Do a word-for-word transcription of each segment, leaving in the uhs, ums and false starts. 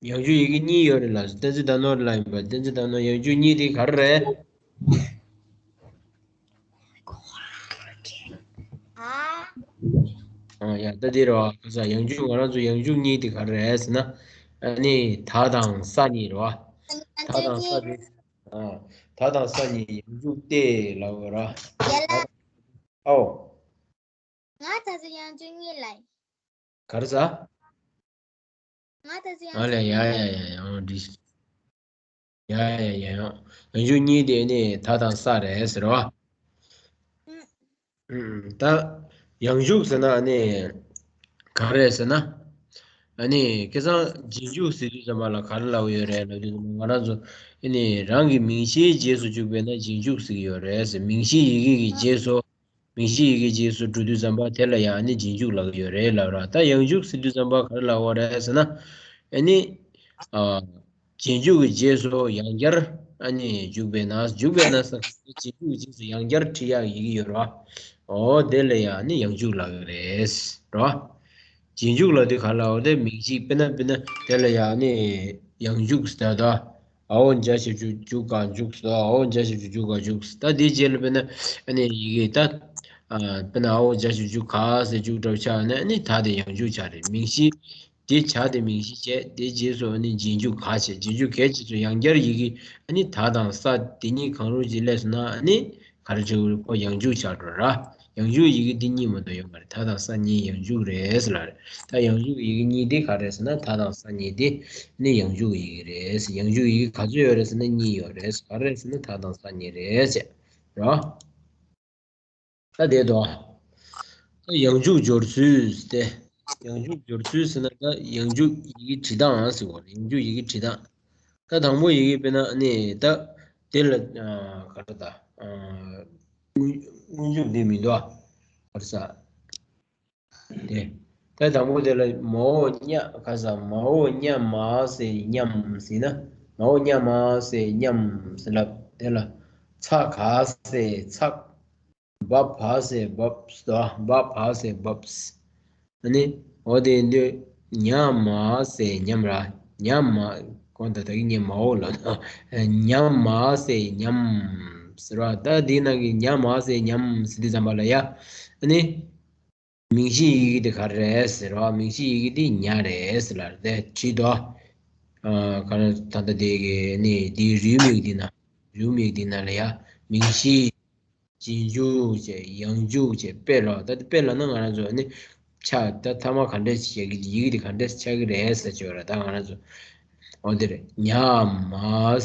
ཡང་འཇུག་ཡི་གེ་གཉིས་ཡོད་རེད་ལ། གཏན་ཚིགས་བརྡ་ནོར་ལ་ཡིན་པ། གཏན་ཚིགས་བརྡ་ནོར་ཡང་འཇུག་གཉིས་དེ་ག་རེ་རེད། ཨ། ཡ་ད་དེ་རེད་བ། ཁ་ས་ཡང་འཇུག་ང་རང་ཚོ་ཡང་འཇུག་གཉིས་དེ་ག་རེ་རེད་ཟེར་ན། ཨ་ནི་ད་དང་ས་གཉིས་རེད་བ། ད་དང་ས་དེ། ཨ། ད་དང་ས་གཉིས་ཡང་འཇུག་སྟེ་ལབ་ར། ཡ་ལ། ཨོ། ང་ད་ཚོ་ཡང་འཇུག་གཉིས་ལ། ག་རེ་ཟ། ང་ད་ཚོ་ཡང་ཨ་ལས། ཡ་ཡ་ཡ་ཡ། འོ་འདི། ཡ་ཡ་ཡ་ཡ། ཡང་འཇུག་གཉིས་དེ་ནི་ད་དང་ས་རེད་ཟེར་བ། ཨུམ། ད་ཡང་འཇུག་ཟེར་ན་ནི་ག་རེ་ཟེར་ན། ཨ་ནི་ཁ་སང་རྗེས་འཇུག་ཟེར་དུས་ཙམ་པ་ལ་ག་རེ་ལབ་ཡོད་རེད་ལབ་དུས་ཙམ་པ། ང་རང་ཚོ་ཨ་ནི་རང་གི་མིང་གཞིའི་རྗེས་སུ་འཇུག་པས་ན་རྗེས་འཇུག་ཟེར་གྱི་ཡོད་རེད་ཟེར། མིང་གཞིའི་ཡི་གེ་གི་རྗེས་སུ། མིང་གཞིའི་ཡི་གེ་རྗེས་སུ་འགྲོ་དུས་ཙམ་པ་དེ་ལ་ཡང་ནི་རྗེས་འཇུག་ལབ་ཀྱི་ཡོད་རེད་ལབ་ར། ད་ཡང་འཇུག་ཟེར་དུས་ཙམ་པ་ག་རེ་ལབ་དགོས་རེད་ཟེར་ན། ཨ་ནི། ཨ། རྗེས་འཇུག་གི་རྗེས་སུ་ཡང་བསྐྱར་ཨ་ནི་འཇུག་པས་ན། འཇུག་པས་ན་ཟེར། རྗེས་འཇུག་གི་རྗེས་སུ་ཡང་བསྐྱར་བྲི་ཡག་ཡི་གེ་ཡོད་ར། འོ་དེ་ལ་ཡང་ནི་ཡང་འཇུག་ལབ་ཀྱི་རེད་ར། རྗེས་འཇུག་ལབ་དུས་ག་ལ་འོ་དེ་མིང་གཞི་དཔེར་ན་དཔེར་ན་དེ་ལ་ཡང་ནི་ཡང་འཇུག་ཟེར་ད། འ་འོག་འཇའ་ཞབས་ཀྱུ་འཇུ་ག་འཇུག་ཟེར། འ་འོག་འཇའ་ཞབས་ཀྱུ་འཇུ་ག་འཇུག་ཟེར། ད་དེའི་རྗེས་ལ་དཔེར་ན་ཨ་ནི་ཡི་གེ་ད། ཨ། དཔེར་ན་འ་འོག་འཇའ་ཞབས་ཀྱུ་ག་ཟེར་འཇུག་འདྲ་པོ་ཆགས་ན་ཨ་ནི་ད་དེ་ཡང་འཇུག་ཆགས་རེད། མིང་གཞི་དེ་བྱ་དེ་མིང་གཞི་བྱས། དེའི་རྗེས་སུ་ཨ་ནི་རྗེས་འཇུག་ག་བྱས། རྗེས་འཇུག་གའི་རྗེས་སུ་ཡང་བསྐྱར་ཡི་གེ་ཨ་ནི་ད་དང་ས་དེ་གཉིས་གང་རུང་ཅིག་སླེབས་སོང་ན་ཨ་ནི། ག་རེ་བྱེད་དགོས་རེད། ཁོ་ཡང་འཇུག་ཆགས་འགྲོ་ར། ཡང་འཇུག་ཡི་གེ་འདི་གཉིས་མ་གཏོགས་ཡོད་མ་རེད། ད་དང་ས་གཉིས་ཡང་འཇུག་རེད་ཟེར་ལབ་རེད། ད་ཡང་འཇུག་ཡི་གེ་གཉིས་འདི་ག་རེ་ཟེར་ན་ད་དང་ས་གཉིས་འདི་ནི་ཡང་འཇུག་ཡི་གེ་རེད། ཡང་འཇུག་ཡི་གེ་ག་ཚོད་ཡོད་རེད་ཟེར་ན་གཉིས་ཡོད་རེད། ག་རེ་ཟེར་ན་ད་དང་ས་གཉིས་རེད་ཟེར་ར། ད་དེ་དོ། ད་ཡང་འཇུག་སྦྱོར་ཚུལ་ཟེར་ཏེ། ཡང་འཇུག་སྦྱོར་ཚུལ་ཟེར་ན་ད་ཡང་འཇུག་ཡི་གེ་བྲིས་སྟངས་ཟེར་བ་རེད། ཡང་འཇུག་ཡི་གེ་བྲིས་སྟངས། ད་དང་པོ་ཡི་གེ་དཔེར་ན་ནི་ད་དེ་ལ་ཨ་ག་རེ་ད། ཨ། སྔོན་སྔོན་འཇུག་འདི་མི་འདུག་ཨ། ག་རེ་ཟ། དེ། ད་དང་པོ་དེ་ལ་མ་འོག་ཉ་ག་ས་མ་འོག་ཉ་མ་ཟེར་ཉམས་ཟེར་ན། མ་འོག་ཉ་མ་ཟེར་ཉམས་ཟེར་ལབ་དེ་ལ། ཚ་ག་ཟེར་ཚག་བ་བ་ཟེར་བབས་སོ། བ་བ་ཟེར་བབས། ཨ་ནི། འོ་དེ་འདི། ཉ་མ་ཟེར་ཉམས་ར། ཉ་མ། གོང་དུ་ད་གི་ཉ་མ་འོ་ལ། ཉ་མ་ཟེར་ཉམས་ཟེར་བ། ད་འདི་ནང་གི་ཉ་མ་ཟེར་ཉམས་ཟེར་དུས་ཙམ་པ་ལ་ཡ། ཨ་ནི། མིང་གཞི་ཡི་གེ་དེ་ག་རེ་རེད་ཟེར་བ། མིང་གཞི་ཡི་གེ་དེ་ཉ་རེད་ཟེར་ལ་རེད་བྲིས་དོ། ཨ། ག་རེ་ད་ལྟ་དེ་གི་ནི་དེའི་རེའུ་མིག་འདི་ན། རེའུ་མིག་འདི་ན་ལ་ཡ། མིང་གཞི། རྗེས་འཇུག་བྱས། ཡང་འཇུག་བྱས། དཔེ་ལ། ད་དཔེ་ལ་ན་ང་རང་ཚོ་ནི་ཆ་ད་ཐ་མ་ག་འདྲས་བྱེད་ཀྱི་ཡི་གེ་དེ་ག་འདྲས་ཆགས་ཀྱི་རེད་ཟེར་བྱས་ར། ད་ང་རང་ཚོ་འོ་དེ་རེད། ཉ་མ་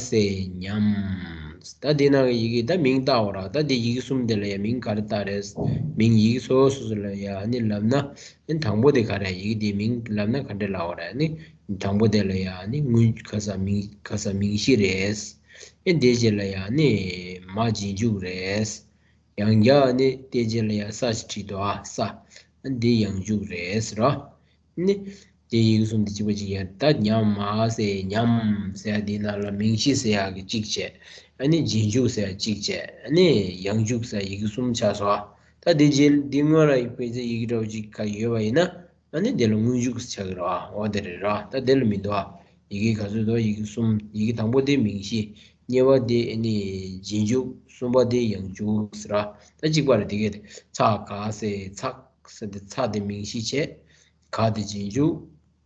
ཟེར་ཉམས། ད་དེ་ནང་གི་ཡི་གེ་ད་མིང་བཏགས་པ་ར། ད་དེ་ཡི་གེ་གསུམ་དེ་ལ་ཡ་མིང་ག་རེ་བཏགས་རེད། མིང་ཡི་གེ་སོ་སོ་སོ་ལ་ཡ་ནི་ལབ་ན། ཨ་ནི་དང་པོ་དེ་ག་རེ་ཡི་གེ་དེ་མིང་ལབ་ན་ག་འདྲས་ལབ་པ་རེད། ཨ་ནི་དང་པོ་དེ་ལ་ཡ་ནི་སྔོན་ག་ས་མིང་ག་ས་མིང་གཞི་རེད། ཨེ་དེ་རྗེས་ལ་ཡང་ནི་མ་རྗེས་འཇུག་རེད། ཡང་བསྐྱར་ནི་དེ་རྗེས་ལ་ཡང་ས་ཞིག་བྲིས་འདུག་ཨ། ས། ཨ་འདི་ཡང་འཇུག་རེད་ཟེར་རོ། ནི། དེ་ཡི་གེ་གསུམ་དེ་གཅིག་པ་གཅིག་ཡང་ད་ཉ་མ་ཟེར་ཉམས་ཟེར་ཡ་འདི་ནང་ལ་མིང་གཞི་ཟེར་ཡ་གི་གཅིག་བྱས། ཨ་ནི་རྗེས་འཇུག་ཟེར་ཡ་གཅིག་བྱས། ཨ་ནི་ཡང་འཇུག་ཟེར་ཡ་ཡི་གེ་གསུམ་ཆགས་སོང་ཨ། ད་དེ་རྗེས་འདི་སྔོན་ལ་ཡི་གེ་ཕལ་ཆེར་ཡི་གེ་འདྲ་བོ་གཅིག་ག་ཡོད་པ་ཡིན་ན། ཨ་ནི་དེ་ལ་སྔོན་འཇུག་ཆགས་ཀྱི་རེད་བ། འོ་དེ་རེད་ར། ད་དེ་ལ་མི་འདུག་ཨ། ཡི་གེ་ག་ཚོད་འདུག་ཡི་གེ་གསུམ། ཡི་གེ་དང་པོ་དེ་མིང་གཞི། གཉིས་པ་དེ་ཨ་ནི་རྗེས་འཇུག་གསུམ་པ་དེ་ཡང་འཇུག་ཟེར་ར། ད་གཅིག་པ་རེད་དེ་གས་དེ། ཚ་ག་ཟེར་ཚག་ཟེར་དེ། ཚ་དེ་མིང་གཞི་བྱས། ག་དེ་རྗེས་འཇུག་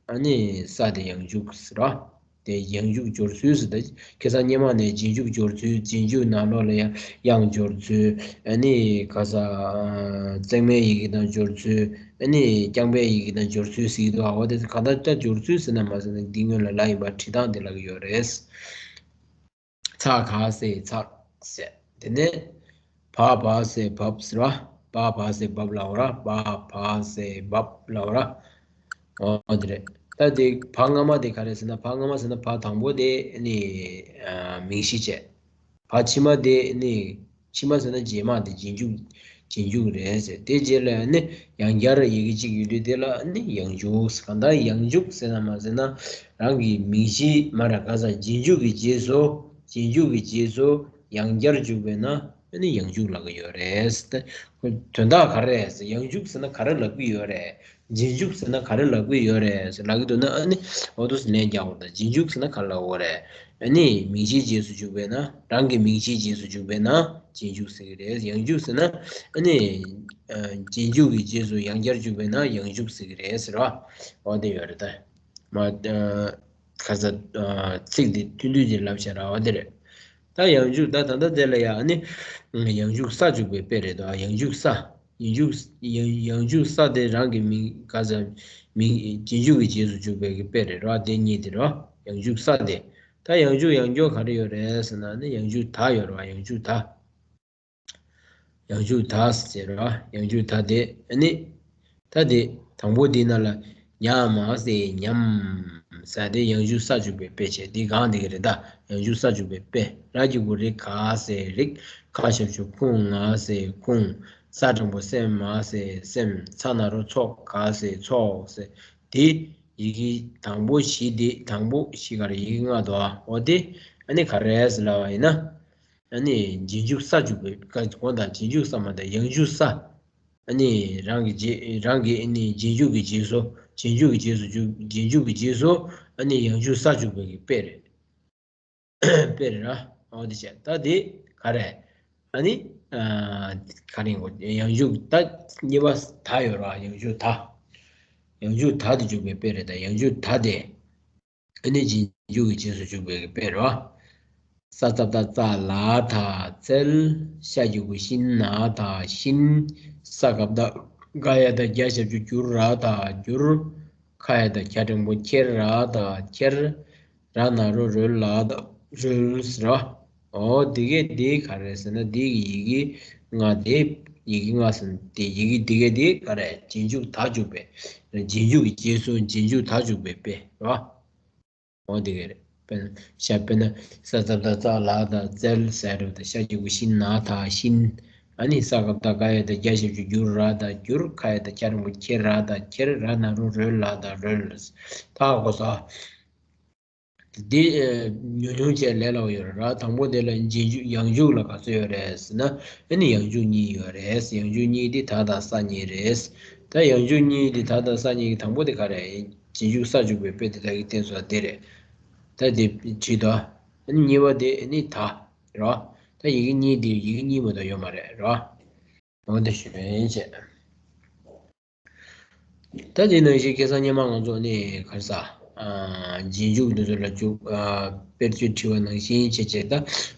ཨ་ནི་ས་དེ་ཡང་འཇུག་ཟེར་ར། དེ་ཡང་འཇུག་སྦྱོར་ཚུལ་ཟེར་ཏེ། ཁ་སང་སྔོན་མ་ནས་རྗེས་འཇུག་སྦྱོར་ཚུལ། རྗེས་འཇུག་ནང་ལོགས་ལ་ཡང་དབྱངས་སྦྱོར་ཚུལ། ཨ་ནི་ག་ས། ཨ། བརྩེགས་མའི་ཡི་གེ་དང་སྦྱོར་ཚུལ། ཨ་ནི་རྐྱང་པའི་ཡི་གེ་དང་སྦྱོར་ཚུལ་ཟེར་གྱི་འདུག་ཨ། འོ་དེ་གང་ལྟར་ད་སྦྱོར་ཚུལ་ཟེར་ན་མ་ཟེར་ན་འདི་སྔོན་ལ་ལབ་ཡིན་པ། བྲིས་སྟངས་དེ་ལབ་ཀྱི་ཡོད་རེད། ཚ་ག་ཟེར་ཚག་ཟེར། དེ་ནས་བ་བ་ཟེར་བབས་ཟེར་བ། བ་བ་ཟེར་བབས་ལབ་པ་ར། བ་བ་ཟེར་བབས་ལབ་པ་ར། འོ་དེ་རེད། ད་དེ་བ་སྔ་མ་དེ་ག་རེ་ཟེར་ན། བ་སྔ་མ་ཟེར་ན་བ་དང་པོ་དེ་ནི་ཨ་མིང་གཞི་བྱས། བ་ཕྱི་མ་དེ་ནི། ཕྱི་མ་ཟེར་ན་རྗེས་མ་དེ་རྗེས་འཇུག་རྗེས་འཇུག་རེད་ཟེར། དེ་རྗེས་ལ་ནི་ཡང་བསྐྱར་ཡི་གེ་གཅིག་ཡོད་དུས་དེ་ལ་ནི་ཡང་འཇུག་ཟེར། གང་ལྟར་ཡང་འཇུག་ཟེར་ན་མ་ཟེར་ན། རང་གི་མིང་གཞི་མ་ར་ག་ས་རྗེས་འཇུག་གི་རྗེས་སུ། རྗེས་འཇུག་གི་རྗེས་སུ་ཡང་བསྐྱར་འཇུག་པས་ན། ཨ་ནི་ཡང་འཇུག་ལབ་ཀྱི་ཡོད་རེད། ད་ཁོ་དོན་དག་ག་རེ་རེད་ཟེར། ཡང་འཇུག་ཟེར་ན་ག་རེ་ལབ་ཀྱི་ཡོད་རེད། རྗེས་འཇུག་ཟེར་ན་ག་རེ་ལབ་ཀྱི་ཡོད་རེད་ཟེར་ལབ་ཀྱི་འདུག་ན། ཨ་ནི་འོ་འདུག་སེ་ལན་རྒྱག་དགོས་རེད། ད་རྗེས་འཇུག་ཟེར་ན་ག་རེ་ལབ་དགོས་རེད། ཨ་ནི་མིང་གཞིའི་རྗེས་སུ་འཇུག་པས་ན། རང་གི་མིང་གཞིའི་རྗེས་སུ་འཇུག་པས་ན་རྗེས་འཇུག་ཟེར་གྱི་རེད། ཡང་འཇུག་ཟེར་ན་ཨ་ནི་ཨ་རྗེས་འཇུག་གི་རྗེས་སུ་ཡང་བསྐྱར་འཇུག་པས་ན་ཡང་འཇུག་ཟེར་གྱི་རེད་ཟེར་བ། འོ་དེ་ཡོད་རེད་ད། མ་ཨ་ག་ས་ཨ་ཚིག་དེ་ཐུང་ཐུང་ཅིག་ལབ་བྱས་ར་བ་དེ་རེད། ད་ཡང་འཇུག་ད་ད་ལྟ་དེ་ལ་ཡང་ཨ་ནི་ཡང་འཇུག་ས་འཇུག་པའི་དཔེ་རེད་དོ། ཡང་འཇུག་ས། ཡང་འཇུག་ཡང་ཡང་འཇུག་ས་དེ་རང་གི་མིང་ག་ས་མིང་རྗེས་འཇུག་གི་རྗེས་སུ་འཇུག་པའི་གི་དཔེ་རེད་ར། དེ་གཉིས་དེ་ར། ཡང་འཇུག་ས་དེ། ད་ཡང་འཇུག་ཡང་འཇུག་ག་རེ་ཡོད་རེད་ཟེར་ན་ནི་ཡང་འཇུག་ད་ཡོད་ར། ཡང་འཇུག་ད། ཡང་འཇུག་ད་ཟེར་བ། ཡང་འཇུག་ད་དེ་ཨ་ནི། ད་དེ་དང་པོ་འདི་ན་ལ་ཉ་མ་ཟེར་ཉམས་ཟེར་དེ་ཡང་འཇུག་ས་འཇུག་པའི་དཔེ་བྱས། འདི་གང་འདི་གི་རེད། ད་ཡང་འཇུག་ས་འཇུག་པའི་དཔེ། ར་གི་གུ་རི་ག་ཟེར་རིག་ཁ་ཞབས་ཀྱུ་ཁུང་ང་ཟེར་ཁུང་། ས་དྲང་པོ་སེ་མ་ཟེར་སེམས། ཚ་ན་རོ་ཚོ་ག་ཟེར་ཚོགས་ཟེར། དེ་ཡི་གེ་དང་པོ་བཞི་དེ་དང་པོ་བཞི་ག་རེ་ཡི་གེ་ལྔ་དོ། འོ་དེ་ཨ་ནི་ག་རེ་ཟེར་ལབ་པ་ཡིན་ན། ཨ་ནི་རྗེས་འཇུག་ས་འཇུག་པའི་སྐབས་གོང་དང་རྗེས་འཇུག་ས་མ་དང་ཡང་འཇུག་ས། ཨ་ནི་རང་གི་རྗེས་རང་གི་ཨ་ནི་རྗེས་འཇུག་གི་རྗེས་སུ་རྗེས་འཇུག་གི་རྗེས་སུ་འཇུག་རྗེས་འཇུག་གི་རྗེས་སུ་ཨ་ནི་ཡང་འཇུག་ས་འཇུག་པའི་གི་དཔེ་རེད། དཔེ་རེད་ར། འོ་དེ་བྱས་ད་དེ་ག་རེ། ཨ་ནི་ཨ་ག་རེ་ཡང་འཇུག་ད་གཉིས་པ་ད་ཡོད་ར། ཡང་འཇུག་ད། ཡང་འཇུག་ད་དེ་འཇུག་པའི་དཔེ་རེད། ད་ཡང་འཇུག་ད་དེ། ཨ་ནི་རྗེས་འཇུག་གི་རྗེས་སུ་འཇུག་པའི་དཔེ་རེད། ས་ཙ་བཏགས་ཙ་ལ་ད་ཙལ། ཤ་གི་གུ་ཤིན་ན་ད་ཤིན། ས་ག་བཏགས་སྒ་ཡ་བཏགས་སྒྱ་ཞབས་ཀྱུ་སྒྱུ་ར་ད་སྒྱུར། ཁ་ཡ་བཏགས་ཁྱ་འགྲེང་བུ་ཁྱེར་ར་ད་ཁྱེར། ར་ན་རོ་རོལ་ལ་ད་རོལ་ཟེར་བ། འོ་དེ་གས་དེ་ག་རེ་ཟེར་ན་དེ་གི་ཡི་གེ་ལྔ་དེ། ཡི་གེ་ལྔ་ཟེར་ན་དེ་ཡི་གེ་དེ་གས་དེ་ག་རེ་རྗེས་འཇུག་ད་འཇུག་པའི། རྗེས་འཇུག་གི་རྗེས་སུ་རྗེས་འཇུག་ད་འཇུག་པའི་དཔེ་རེད་བ། འོ་དེ་ག་རེད། དཔེར་ན་ཤ་དཔེར་ན་ས་ཙ་བཏགས་ཙ་ལ་ད་ཙལ་ཟེར་རེད་ད། ཤ་གི་གུ་ཤིན་ན་ད་ཤིན། ཨ་ནི་ས་ག་བཏགས་སྒ་ཡ་བཏགས་སྒྱ་ཞབས་ཀྱུ་སྒྱུ་ར་ད་སྒྱུར། ཁ་ཡ་བཏགས་ཁྱ་འགྲེང་བུ་ཁྱེར་ར་ད་ཁྱེར། ར་ན་རོ་རོལ་ལ་ད་རོལ། ད་གོ་ས། འདི་ཉུང་ཉུང་བྱས་ལས་སླ་པོ་ཡོད་རེད་ར། དང་པོ་དེ་ལ་རྗེས་འཇུག་ཡང་འཇུག་ལ་ག་ཚོད་ཡོད་རེད་ཟེར་ན། ཨ་ནི་ཡང་འཇུག་གཉིས་ཡོད་རེད། ཡང་འཇུག་གཉིས་དེ་ད་དང་ས་གཉིས་རེད། ད་ཡང་འཇུག་གཉིས་དེ་ད་དང་ས་གཉིས་ཀྱི་དང་པོ་དེ་ག་རེད། རྗེས་འཇུག་ས་འཇུག་པའི་དཔེ་དེ་དག་གིས་བསྟན་སོང་དེ་རེད། ད་དེ་བྲིས་དོ། ཨ་ནི་གཉིས་པ་དེ་ཨ་ནི་ད་རེད། ད་ཡི་གེ་གཉིས་དེ་ཡི་གེ་གཉིས་མ་གཏོགས་ཡོད་མ་རེད་ར། འོ་དེ་ཞུ་ཡིན་བྱས། ད་དེ་ནང་བཞིན་ཁ་སང་སྔོན་མ་ང་ཚོ་ནས་ག་རེ་ཟ། རྗེས་འཇུག་འདི་ཚོ་ལ་འཇུག་དཔེར་བརྗོད་བྲིས་པ་ནང་བཞིན་བྱས་བྱས། ད་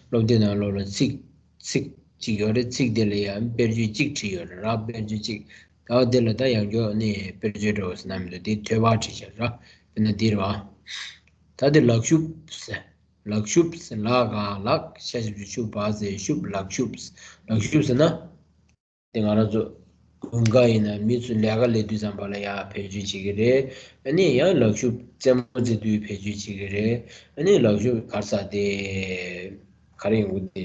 སློབ་དེབ་ནང་ལོགས་ལ་ཚིག་ཚིག་ཅིག་ཡོད་རེད། ཚིག་དེ་ལ་ཡང་དཔེར་བརྗོད་གཅིག་བྲིས་ཡོད་རེད་ར། དཔེར་བརྗོད་གཅིག་ད་དེ་ལ་ད་ཡང་བསྐྱར་ནས་དཔེར་བརྗོད་འདྲ་བོ་ཟེར་ན་མི་འདུག་དེ་ཐོས་པ་བྲིས་བྱས་ར། དཔེར་ན་འདི་རེད་བ། ད་དེ་ལག་ཤུབས་ཟེར། ལག་ཤུབས་ཟེར། ལ་ག་ལག་ཤ་ཞབས་ཀྱུ་ཤུ་བ་ཟེར་ཤུབས། ལག་ཤུབས། ལག་ཤུབས་ཟེར་ན། དེ་ང་རང་ཚོ་དགུན་ཁ་ཡིན་ན་མི་ཚོ་ལས་ཀ་ལས་དུས་ཙམ་པ་ལ་ཡང་བེད་སྤྱོད་བྱེད་ཀྱི་རེད། ཨ་ནི་ཡང་ལག་ཤུབས་རྩེད་མོ་རྩེ་དུས་བེད་སྤྱོད་བྱེད་ཀྱི་རེད། ཨ་ནི་ལག་ཤུབས་ག་རེ་ཟ་དེ་ག་རེ་ཡོང་གི་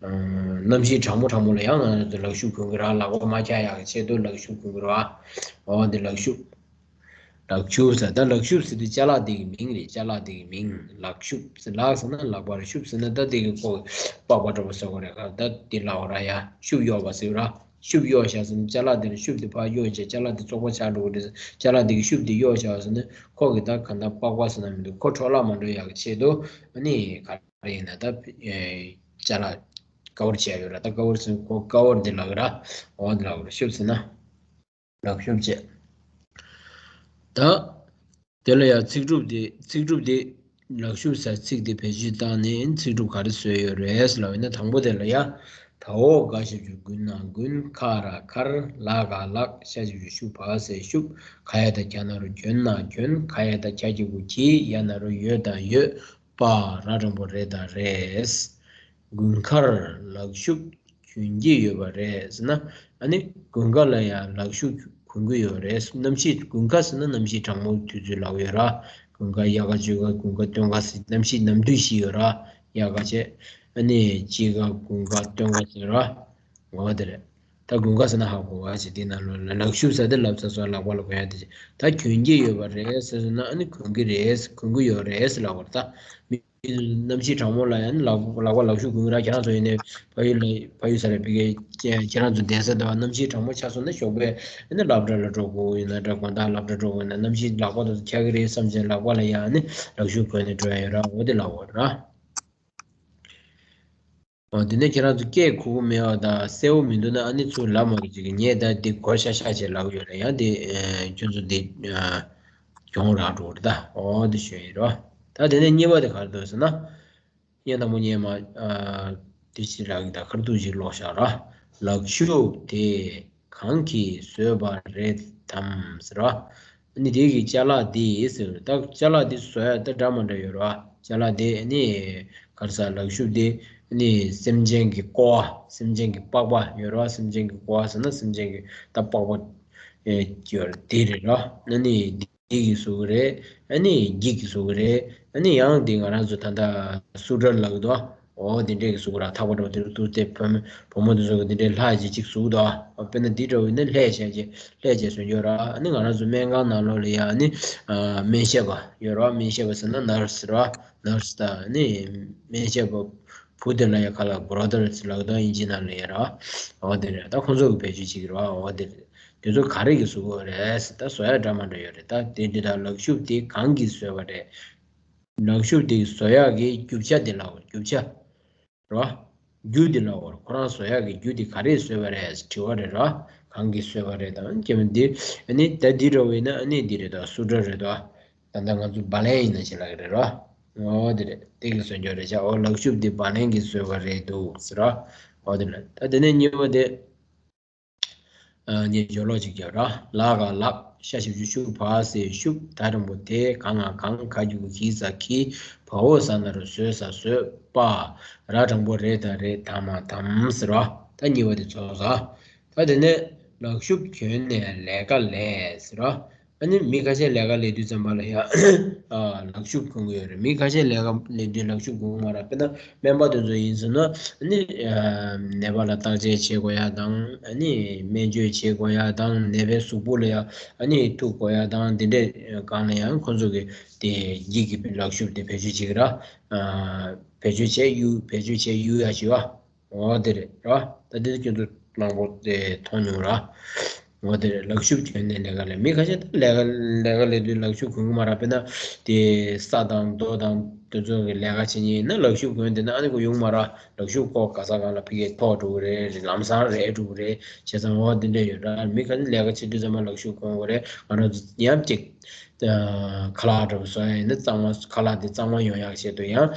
དེ། གནམ་གཤིས་གྲང་མོ་གྲང་མོ་ལ་ཡང་ང་རང་ཚོ་ལག་ཤུབས་གོན་གྱི་རེད། ལག་པ་མ་འཁྱག་ཡག་གི་ཆེད་དུ་ལག་ཤུབས་གོན་གྱི་རེད་བ། འོ་དེ་ལག་ཤུབས། ལག་ཤུབས་ཟེར། ད་ལག་ཤུབས་ཟེར་དུས་ཅ་ལག་དེ་གི་མིང་རེད། ཅ་ལག་དེ་གི་མིང་ལག་ཤུབས་ཟེར། ལག་ཟེར་ན་ལག་པ་རེད། ཤུབས་ཟེར་ན་ད་དེ་གི་ཁོ་པགས་པ་འདྲ་པོ་ཟེར་དགོས་རེད། ད་དེ་ལབ་ར་ཡ། ཤུབས་གཡོགས་པ་ཟེར་ར། ཤུབས་གཡོགས་བཞག་ཟེར་ན་ཅ་ལག་དེ་ལ་ཤུབས་དེ་ཕར་གཡོགས་བྱས་ཅ་ལག་དེ་བཙོག་པ་ཆགས་འགྲོ་གི་རེད། ཅ་ལག་དེ་གི་ཤུབས་དེ་གཡོགས་བཞག་ཟེར་ན་ཁོ་གི་ད་ག་ད་པགས་པ་ཟེར་ན་མི་འདུག་ཁོ་འཕྲོ་བརླག་མ་འགྲོ་ཡག་གི་ཆེད་དུ་ཨ་ནི་ག་རེ་ཡིན་ན་ད་ཅ་ལག་ཀ་བར་བྱས་ཡོད་ར། ད་ཀ་བར་ཟེར་ན་ཁོ་ཀ་བར་དེ་ལབ་གི་ར། འོ་དེ་ལབ་གི་ར། ཤུབས་ཟེར་ན། ལག་ཤུབས་བྱས། ད། དེ་ལ་ཡང་ཚིག་གྲུབ་དེ་ཚིག་གྲུབ་དེ་ལག་ཤུབས་ཟེར་ཚིག་དེ་བེད་སྤྱོད་བཏང་ནས་ཚིག་གྲུབ་ག་རེ་བཟོས་ཡོད་རེད་ལབ་ན། དང་པོ་དེ་ལ་ཡང་། ད་འོག་ག་ཞབས་ཀྱུ་དགུ་ན་དགུན། ཁ་ར་ཁར། ལ་ག་ལག་ཤ་ཞབས་ཀྱུ་ཤུ་བ་ཟེར་ཤུབས། ག་ཡ་བཏགས་གྱ་ན་རོ་གྱོན་ན་གྱོན། ཁ་ཡ་བཏགས་གྱ་གི་གུ་གྱིས། ཡ་ན་རོ་ཡོ་ད་ཡོད། པ། ར་འགྲེང་བུ་རེ་ད་རེས། དགུན་ཁར་ལག་ཤུབས་གྱོན་གྱི་ཡོད་པ་རེད་ཟེར་ན། ཨ་ནི་དགུན་ཁ་ལ་ཡང་ལག་ཤུབས་གྱོན་གྱི་ཡོད་རེད། གནམ་གཤིས་དགུན་ཁ་ཟེར་ན་གནམ་གཤིས་གྲང་མོའི་དུས་ཚོད་ལབ་ཡོད་ར། དགུན་ཁ་དབྱར་ཁ་བྱོད་ཁ་དགུན་ཁ་སྟོན་ཁ་ཟེར་གནམ་གཤིས་ནམ་དུས་བཞི་ཡོད་ར། དབྱར་ཁ་བྱས། ཨ་ནི་དཔྱིད་ཁ་དགུན་ཁ་སྟོན་ཁ་ཟེར་ར། འོ་དེ་རེད། ད་དགུན་ཁ་ཟེར་ན་ཧ་གོ་བ་བྱས། དེ་ནང་ལོགས་ལ་ལག་ཤུབས་ཟེར་དེ་ལབ་ཚར་སོང་། ལག་པ་ལ་གོན་ཡ་དེ་བྱས། ད་གྱོན་གྱི་ཡོད་པ་རེད་ཟེར་ན་ཨ་ནི་གོན་གྱི་རེད། གོན་གྱི་ཡོད་རེད་ཟེར་ལབ་པ་རེད། ད་མི་ གནམ་གཤིས་གྲང་མོ་ལ་ཡང་ལག་ལག་པ་ལག་ཤུབས་གོན་གྱི་ར། ཁྱེད་རང་ཚོ་ཡིན་ནའི་ཕ་ཡུལ་ལ་ཕ་ཡུལ་ས་རེད། ཕ་གི་ཁྱེད་རང་ཚོ་གདན་ས་འདྲ་བ་གནམ་གཤིས་གྲང་མོ་ཆགས་སོང་ན་ཞོགས་པའི་ཨ་ནི་སློབ་གྲྭ་ལ་འགྲོ་དགོས་ཡིན་ན་འདྲ། དགོང་དག་སློབ་གྲྭ་འགྲོ་དགོས་ན་གནམ་གཤིས་ལག་པ་དེ་ཚོ་འཁྱག་གི་རེད་བསམ་བྱས་ལག་པ་ལ་ཡང་ཨ་ནི་ལག་ཤུབས་གོན་ནས་འགྲོ་ཡ་ཡོད་ར། འོ་དེ་ལབ་འོ་ར། འོ་དེ་ནས་ཁྱེད་རང་ཚོ་སྐད་ཁུག་མེད་པ་དང་གསལ་པོ་མི་འདུག་ན་ཨ་ནི་ཚུར་ལབ་མ་རེད་ཅིག་གི། ངས་ད་འདི་གོ་ཤ་ཤ་བྱས་ལབ་ཡོད་རེད། ཡང་འདི་ཁྱོད་ཚོ་འདི་གྱོང་རག་འགྲོ་རེད་ད། འོ་དེ་ཞུ་ཡིན་རོ། ད་དེ་ནས་གཉིས་པ་དེ་ག་རེ་འདུག་ཟེར་ན། ཡང་དང་པོ་ཉེས་མ་དེ་ཞིག་རག་གི། ད་ཁར་ཐུག་ཅིག་ཀློག་བཞག་ར། ལག་ཤུབས་དེ་གང་གིས་བཟོས་པ་རེད་དམ་ཟེར་ར། ཨ་ནི་དེ་གི་ཅ་ལག་འདི་ཟེར། ད་ཅ་ལག་འདི་བཟོ་ཡ་ད་འདྲ་མ་འདྲ་ཡོད་ར། ཅ་ལག་འདི་ཨ་ནི་ག་རེ་ཟ། ལག་ཤུབས་འདི་ཨ་ནི་སེམས་ཅན་གྱི་ཀོ་བ། སེམས་ཅན་གྱི་པགས་པ་ཡོད་ར། སེམས་ཅན་གྱི་ཀོ་བ་ཟེར་ན་སེམས་ཅན་གྱི་ད་པགས་པ་ཨེ་ཡོད་ར། དེ་རེད་ར། ཨ་ནི་འདི་གིས་བཟོ་གི་རེད། ཨ་ནི་འགྱིག་གིས་བཟོ་གི་རེད། ཨ་ནི་ཡང་འདི་ང་རང་ཚོ་ད་ལྟ་སུ་ཊར་ལབ་གི་འདུག་འོ་དེ་འདྲས་ཀྱི་བཟོ་གི་ར། ཐག་པ་འདྲ་བོ་དེ་རུ་ཏུ་སྟེ་བུ་མོ་བུ་མོ་དེ་ཚོ་གི་དེ་འདྲས་ལྷ་ཅིག་ཅིག་བཟོ་གི་འདུག་དཔེར་ན་འདི་འདྲ་བོ་ཡིན་ན་ལྷས་བྱས་ཅིག་ལྷས་བྱས་བཟོ་འགྱོ་ར། ཨ་ནི་ང་རང་ཚོ་སྨན་ཁང་ནང་ལོགས་ལ་ཡ་ཨ་ནི་སྨན་ཞབས་པ་ཡོད་ར། སྨན་ཞབས་པ་ཟེར་ན་ནར་སི་ར། ནར་སི་དང་ཨ་ནི་སྨན་ཞབས་པ་བུ་དེ་ལ་ཡ་ག་ལ་བྷ་རོ་དར་ལབ་གི་འདུག་དབྱིན་ཇི་ནང་ལ་ཡ་ར། འོ་དེ་རེད། ད་ཁོང་ཚོ་གི་བེད་སྤྱོད་བྱེད་ཀྱི་རེད་བ། འོ་དེ་རེད། དེ་ཚོ་ག་རེ་གིས་བཟོ་གི་རེད། ད་བཟོ་ཡ་འདྲ་མ་འདྲ་ཡོད་རེད། ད་དེ་འདི་དང་ལག་ཤུབས་དེ་གང་གིས་བཟོས་པ་རེད། ལག་ཤུབས་དེ་བཟོ་ཡག་གི་རྒྱུ་ཆ་དེ་ལབ་དགོས། རྒྱུ་ཆ་རེད་བ། རྒྱུ་དེ་ལབ་དགོས། ཁོ་རང་བཟོ་ཡག་གི་རྒྱུ་དེ་ག་རེས་བཟོས་པ་རེད་དྲི་བ་རེད་ར། གང་གིས་བཟོས་པ་རེད་དང་སྐྱེ་བ་འདི་ཨ་ནི་ད་འདི་འདྲ་བོ་ཡིན་ན་ཨ་ནི་འདི་རེད་དོ། སུ་ཊར་རེད་དོ། ད་ལྟ་ང་ཚོ་བ་ལན་ཡིན་ན་བྱེད་ལ་གི་རེད་ར། འོ་དེ་རེད། དེ་གིས་བཟོས་འགྱོ་རེད་ཤག་འོ་ལག་ཤུབས་འདི་བ་ལན་གྱིས་བཟོས་པ་རེད་འདུག་ཟེར་ར། འོ་དེ་རེད། ད་དེ་ནས་གཉིས་པ་དེ། ཨ་ངས་སྦྱོར་ཀློག་ཅིག་རྒྱབ་ར། ལ་ག་ལག་ཤ་ཞབས་ཀྱུ་ཤུ་བ་ཟེར་ཤུབ། ད་དྲང་པོ་དེ། ག་ང་གང་། ག་གི་གུ་གི་ཟ་གི། བ་འོག་ཟ་ན་རོ་བཟོས་ཟ་བཟོས་པ། ར་དྲང་པོ་རེད་ད་རེད། ད་མ་དམ་ཟེར་ར། ད་གཉིས་པ་དེ་ཚོ་ཟ། ད་དེ་ནས་ལག་ཤུབས་གྱོན་ནས་ལས་ཀ་ལས་ཟེར་ར། ཨ་ནི་མི་ཁ་ཤས་ལས་ཀ་ལས་དུས་ཙམ་པ་ལ་ཡ་ཨ་ལག་ཤུབས་གོན་གི་ཡོད་རེད། མི་ཁ་ཤས་ལས་ཀ་ལས་དུས་ལག་ཤུབས་གོན་གི་མ་རེད། དཔེར་ན་སྨན་པ་དེ་ཚོ་ཡིན་ཟེར་ན་ཨ་ནི་ཨ་ནད་པ་ལ་བརྟག་དཔྱད་བྱེད་དགོས་ཡ་དང་། ཨ་ནི་སྨན་བཅོས་བྱེད་དགོས་ཡ་དང་། ནད་པའི་གཟུགས་པོ་ལ་ཡ་ཨ་ནི་ཐུག་དགོས་ཡ་དང་། དེ་འདྲའི་སྒང་ལ་ཡང་ཁོང་ཚོ་གི་དེ་འགྱིག་གི་ལག་ཤུབས་དེ་བེད་སྤྱོད་བྱེད་ཀྱི་ར། ཨ་བེད་སྤྱོད་བྱས་གཡུག་བེད་སྤྱོད་བྱས་གཡུག་ཡ་བྱེད་བ། འོ་དེ་རེད་ར། ད་དེ་ཁྱོད་ཚོ་གླང་པོ་དེ་མཐོང་མྱོང་ར། འོ་དེ་རེད། ལག་ཤུབས་གྱོན་ནས་ལས་ཀ་ལས། མི་ཁ་ཤས་ད་ལས་ཀ་ལས་ཀ་ལས་དུས་ལག་ཤུབས་གོན་གི་མ་ར། དཔེར་ན་དེ་ས་དང་རྡོ་དང་དེ་ཚོ་གི་ལས་ཀ་བྱེད་མཁན་ཡིན་ན་ལག་ཤུབས་གོན་བསྡད་ན་ཨ་ནི་ཁོ་ཡོང་མ་ར། ལག་ཤུབས་ཁོ་ག་ས་གང་ལ་ཕ་གིར་ཐོགས་འགྲོ་གི་རེད། ལམ་སང་རལ་འགྲོ་གི་རེད། བྱས་ཙང་འོ་དེ་འདྲ་ཡོད་ར། མི་ཁ་ཤས་ལས་ཀ་བྱེད་དུས་ཙམ་པ་ལག་ཤུབས་གོན་དགོས་རེད། ང་རང་ཚོ་ཡང་གཅིག་ཁ་ལག་འདྲ་པོ་བཟོ་ཡ་ཡིན་ན་གཙང་མ། ཁ་ལག་དེ་གཙང་མ་ཡོང་ཡག་ཆེད་དུ་ཡང་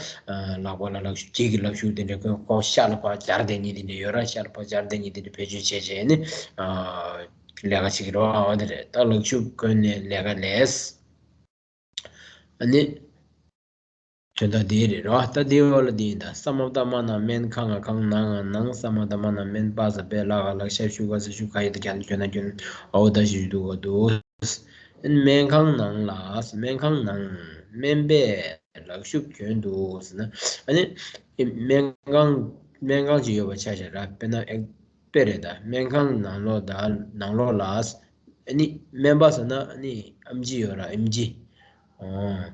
ལག་པ་ལ་ལག་ཤུབས། འགྱིག་གི་ལག་ཤུབས་དེ་འདྲ་གོན། ཁོ་ཤ་ལ་ཕར་སྦྱར་བསྡད་མཁན་དེ་འདྲ་ཡོད་ར། ཤ་ལ་ཕར་སྦྱར་བསྡད་མཁན་དེ་འདྲ་བེད་སྤྱོད་བྱས་བྱས་ནི་ལས་ཀ་བྱེད་ཀྱི་རེད་བ། འོ་དེ་རེད། ད་ལག་ཤུབས་གོན་ནས་ལས་ཀ་ལས། ཨ་ནི་དོན་དག་དེ་རེད་ར། ད་དེའི་འོག་ལ་དེ་ཡིན་ད། ས་མ་བཏགས་སྨ་ན་སྨན། ཁ་ང་གང་། ན་ང་ནང་། ས་མ་བཏགས་སྨ་ན་སྨན། པ་ས་པས། ལ་ག་ལག་ཤ་ཤུ་ག་ས་ཤུབ། ག་ཡ་བཏགས་གྱ་ན་གྱོ་ན་གྱོན། འ་འོག་ད་ཞབས་ཀྱུ་དུ་ག་འདུག་སྨན་ཁང་ནང་ལ། སྨན་ཁང་ནང་སྨན་པས་ལག་ཤུབས་གྱོན་འདུག་ཟེར་ན། ཨ་ནི་སྨན་ཁང་སྨན་ཁང་ཅིག་ཡོད་པ་ཆ་བཞག་ར། དཔེར་ན་ཨེ་དཔེ་རེད་ད། སྨན་ཁང་ནང་ལོགས་ད་ནང་ལོགས་ལ་ཨ་ནི་སྨན་པ་ཟེར་ན་ཨ་ནི་ཨེམ་ཆི་ཡོད་ར། ཨེམ་ཆི། ཨོ།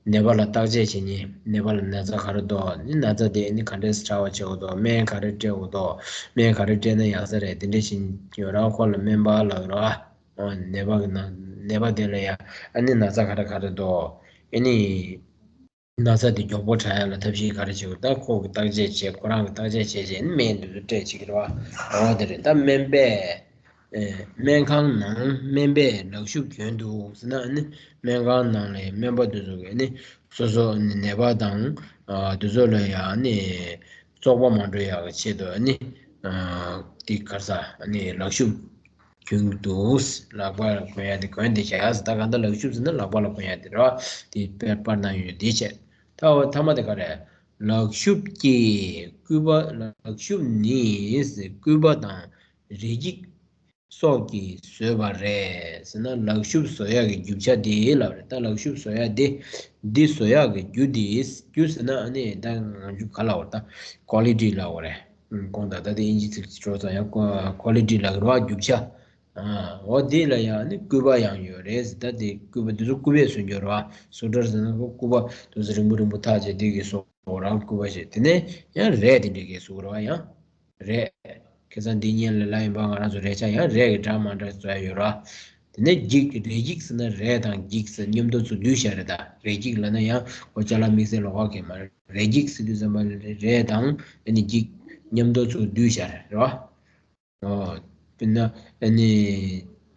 ནད་པ་ལ་བརྟག་དཔྱད་བྱེད་མཁན། ནད་པ་ལ་ན་ཚ་ག་རེ་འདུག་ནི་ན་ཚ་དེ་ནི་ག་འདྲས་སེ་དྲག་པ་བྱེད་དགོས་འདུག་སྨན་ག་རེ་སྤྲད་དགོས་འདུག་སྨན་ག་རེ་སྤྲད་ན་ཡག་ས་རེད། དེ་འདྲས་ཞིག་ཡོད་ར། ཁོ་ལ་སྨན་པ་ལབ་ར། ཨོ། ནད་པ་གི་ན་ནད་པ་དེ་ལ་ཡ་ཨ་ནི་ན་ཚ་ག་རེ་ག་རེ་འདུག་ཨ་ནི་ན་ཚ་དེ་མགྱོགས་པོ་དྲག་ཡ་ལ་ཐབས་ཤེས་ག་རེ་བྱེད་དགོས། ད་ཁོ་གི་བརྟག་དཔྱད་བྱས། ཁོ་རང་གི་བརྟག་དཔྱད་བྱས་བྱས་ནི་སྨན་དེ་ཚོ་སྤྲད་བྱེད་ཀྱི་རེད་བ། ཨོ་དེ་རེད། ད་སྨན་པས། ཨེ། སྨན་ཁང་ནང་སྨན་པས་ལག་ཤུབས་གྱོན་འདུག་ཟེར་ན་ནི་སྨན་ཁང་ནང་ལ་སྨན་པ་དེ་ཚོ་གིས་ནི་སོ་སོ་ནི་ནད་པ་དང་ཨ་དེ་ཚོ་ལ་ཡང་ནི་བཙོག་པ་མ་འགྲོ་ཡག་གི་ཆེད་དུ་ནི་ཨ་དེ་ག་རེ་ཟ་ནི་ལག་ཤུབས་གྱོན་འདུག་ལག་པ་ལ་གོན་ཡ་དེ་གོན་བསྡད་བཞག་ཡ་ཟེར། ད་གང་ལྟར་ལག་ཤུབས་ཟེར་ན་ལག་པ་ལ་གོན་ཡ་དེ་རེད་བ། དེ་དཔེ་པར་ནང་ཡོད་དེ་བྱས། ད་འོ་མཐའ་མ་དེ་ག་རེ། ལག་ཤུབས་ཀྱིས་སྐུད་པ། ལག་ཤུབས་ནི་སྐུད་པ་དང་རས་འགྱིག་སོགས་ཀྱིས་བཟོས་པ་རེད་ཟེར་ན། ལག་ཤུབས་བཟོ་ཡག་གི་རྒྱུ་ཆ་དེ་ལབ་རེད། ད་ལག་ཤུབས་བཟོ་ཡག་དེ་འདི་བཟོ་ཡག་གི་རྒྱུ་དེ། རྒྱུ་ཟེར་ན་ཨ་ནི་ད་ང་ཚོ་ག་ལབ་དགོས་རེད། ད་ཀོ་ལི་ཊི་ལབ་དགོས་རེད། དགོངས་དག་ད་དེ་དབྱིན་ཇི་ཚིག་འགྲོ་ཙང་ཡང་ཀོ་ལི་ཊི་ལབ་ཀྱི་རེད་བ། རྒྱུ་ཆ། ཨ། འོ་འདི་ལ་ཡང་ནི་སྐུད་པ་ཡང་ཡོད་རེད་ཟེར། ད་འདི་སྐུད་པ་འདི་ཚོ་སྐུད་པས་བཟོས་ཡོད་རེད་བ། སོ་ཊར་ཟེར་ན་སྐུད་པ་འདི་ཚོ་རིང་པོ་རིང་པོ་འཐག་བྱས་འདི་གི་བཟོ་འོ་རང་སྐུད་པ་བྱས། དེ་ནས་ཡང་རས་དེ་འདྲས་ཀྱི་བཟོ་རེད་བ། ཡང་རས། ཁ་སང་འདི་སྔོན་ལ་ལབ་ཡིན་པ། ང་རང་ཚོ་རས་ཆ་ཡང་རས་ཀྱི་འདྲ་མ་འདྲ་བཟོ་ཡ་ཡོད་ར། དེ་ནས་འགྱིག་རས་འགྱིག་ཟེར་ན་རས་དང་འགྱིག་ཟེར་མཉམ་དུ་ཚུར་བསྡུས་བཞག་རེད། ད་རས་འགྱིག་ལབ་ན་ཡང་ཁོ་ཅ་ལག་དམིགས་བསལ་ལོགས་ཀ་གང་ཡང་མ་རེད། རས་འགྱིག་ཟེར་དུས་ཙམ་པ་ལ་རས་དང་ཨ་ནི་འགྱིག་མཉམ་དུ་ཚུར་བསྡུས་བཞག་རེད་བ། ཨོ། དཔེར་ན་ཨ་ནི།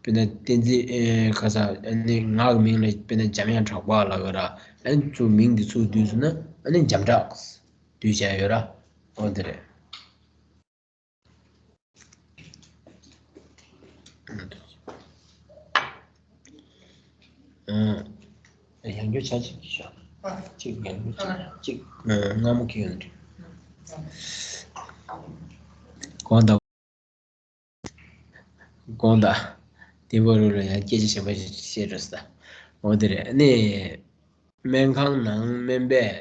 དཔེར་ན་བསྟན་འཛིན། ཨེ། ཁ་སང་ཨ་ནི་ངག་གི་མིང་ལ་དཔེར་ན་འཇམ་དབྱངས་གྲགས་པ་ལབ་ཀྱི་ར། ཨ་ནི་ཚུར་མིང་འདི་ཚུར་བསྡུས་སོང་ན་ཨ་ནི་འཇམ་གྲགས་བསྡུས་བྱས་ཡོད་ར། ཨོ་དེ་རེད། ཨ། ཡང་བསྐྱར་ཆ་གཅིག་གིས་ཤོག་གཅིག་ཡང་བསྐྱར་ཆ་གཅིག་ཨ། སྔ་མོ་ཁྱེར་ཡོང་དུས། དགོངས་དག་དགོངས་དག་དེ་བར་རུ་ལ་ཡང་སྐད་ཆ་གཞན་པ་ཞིག་བཤད་འགྲོ་ས། འོ་དེ་རེད། ཨ་ནི། སྨན་ཁང་ནང་སྨན་པས་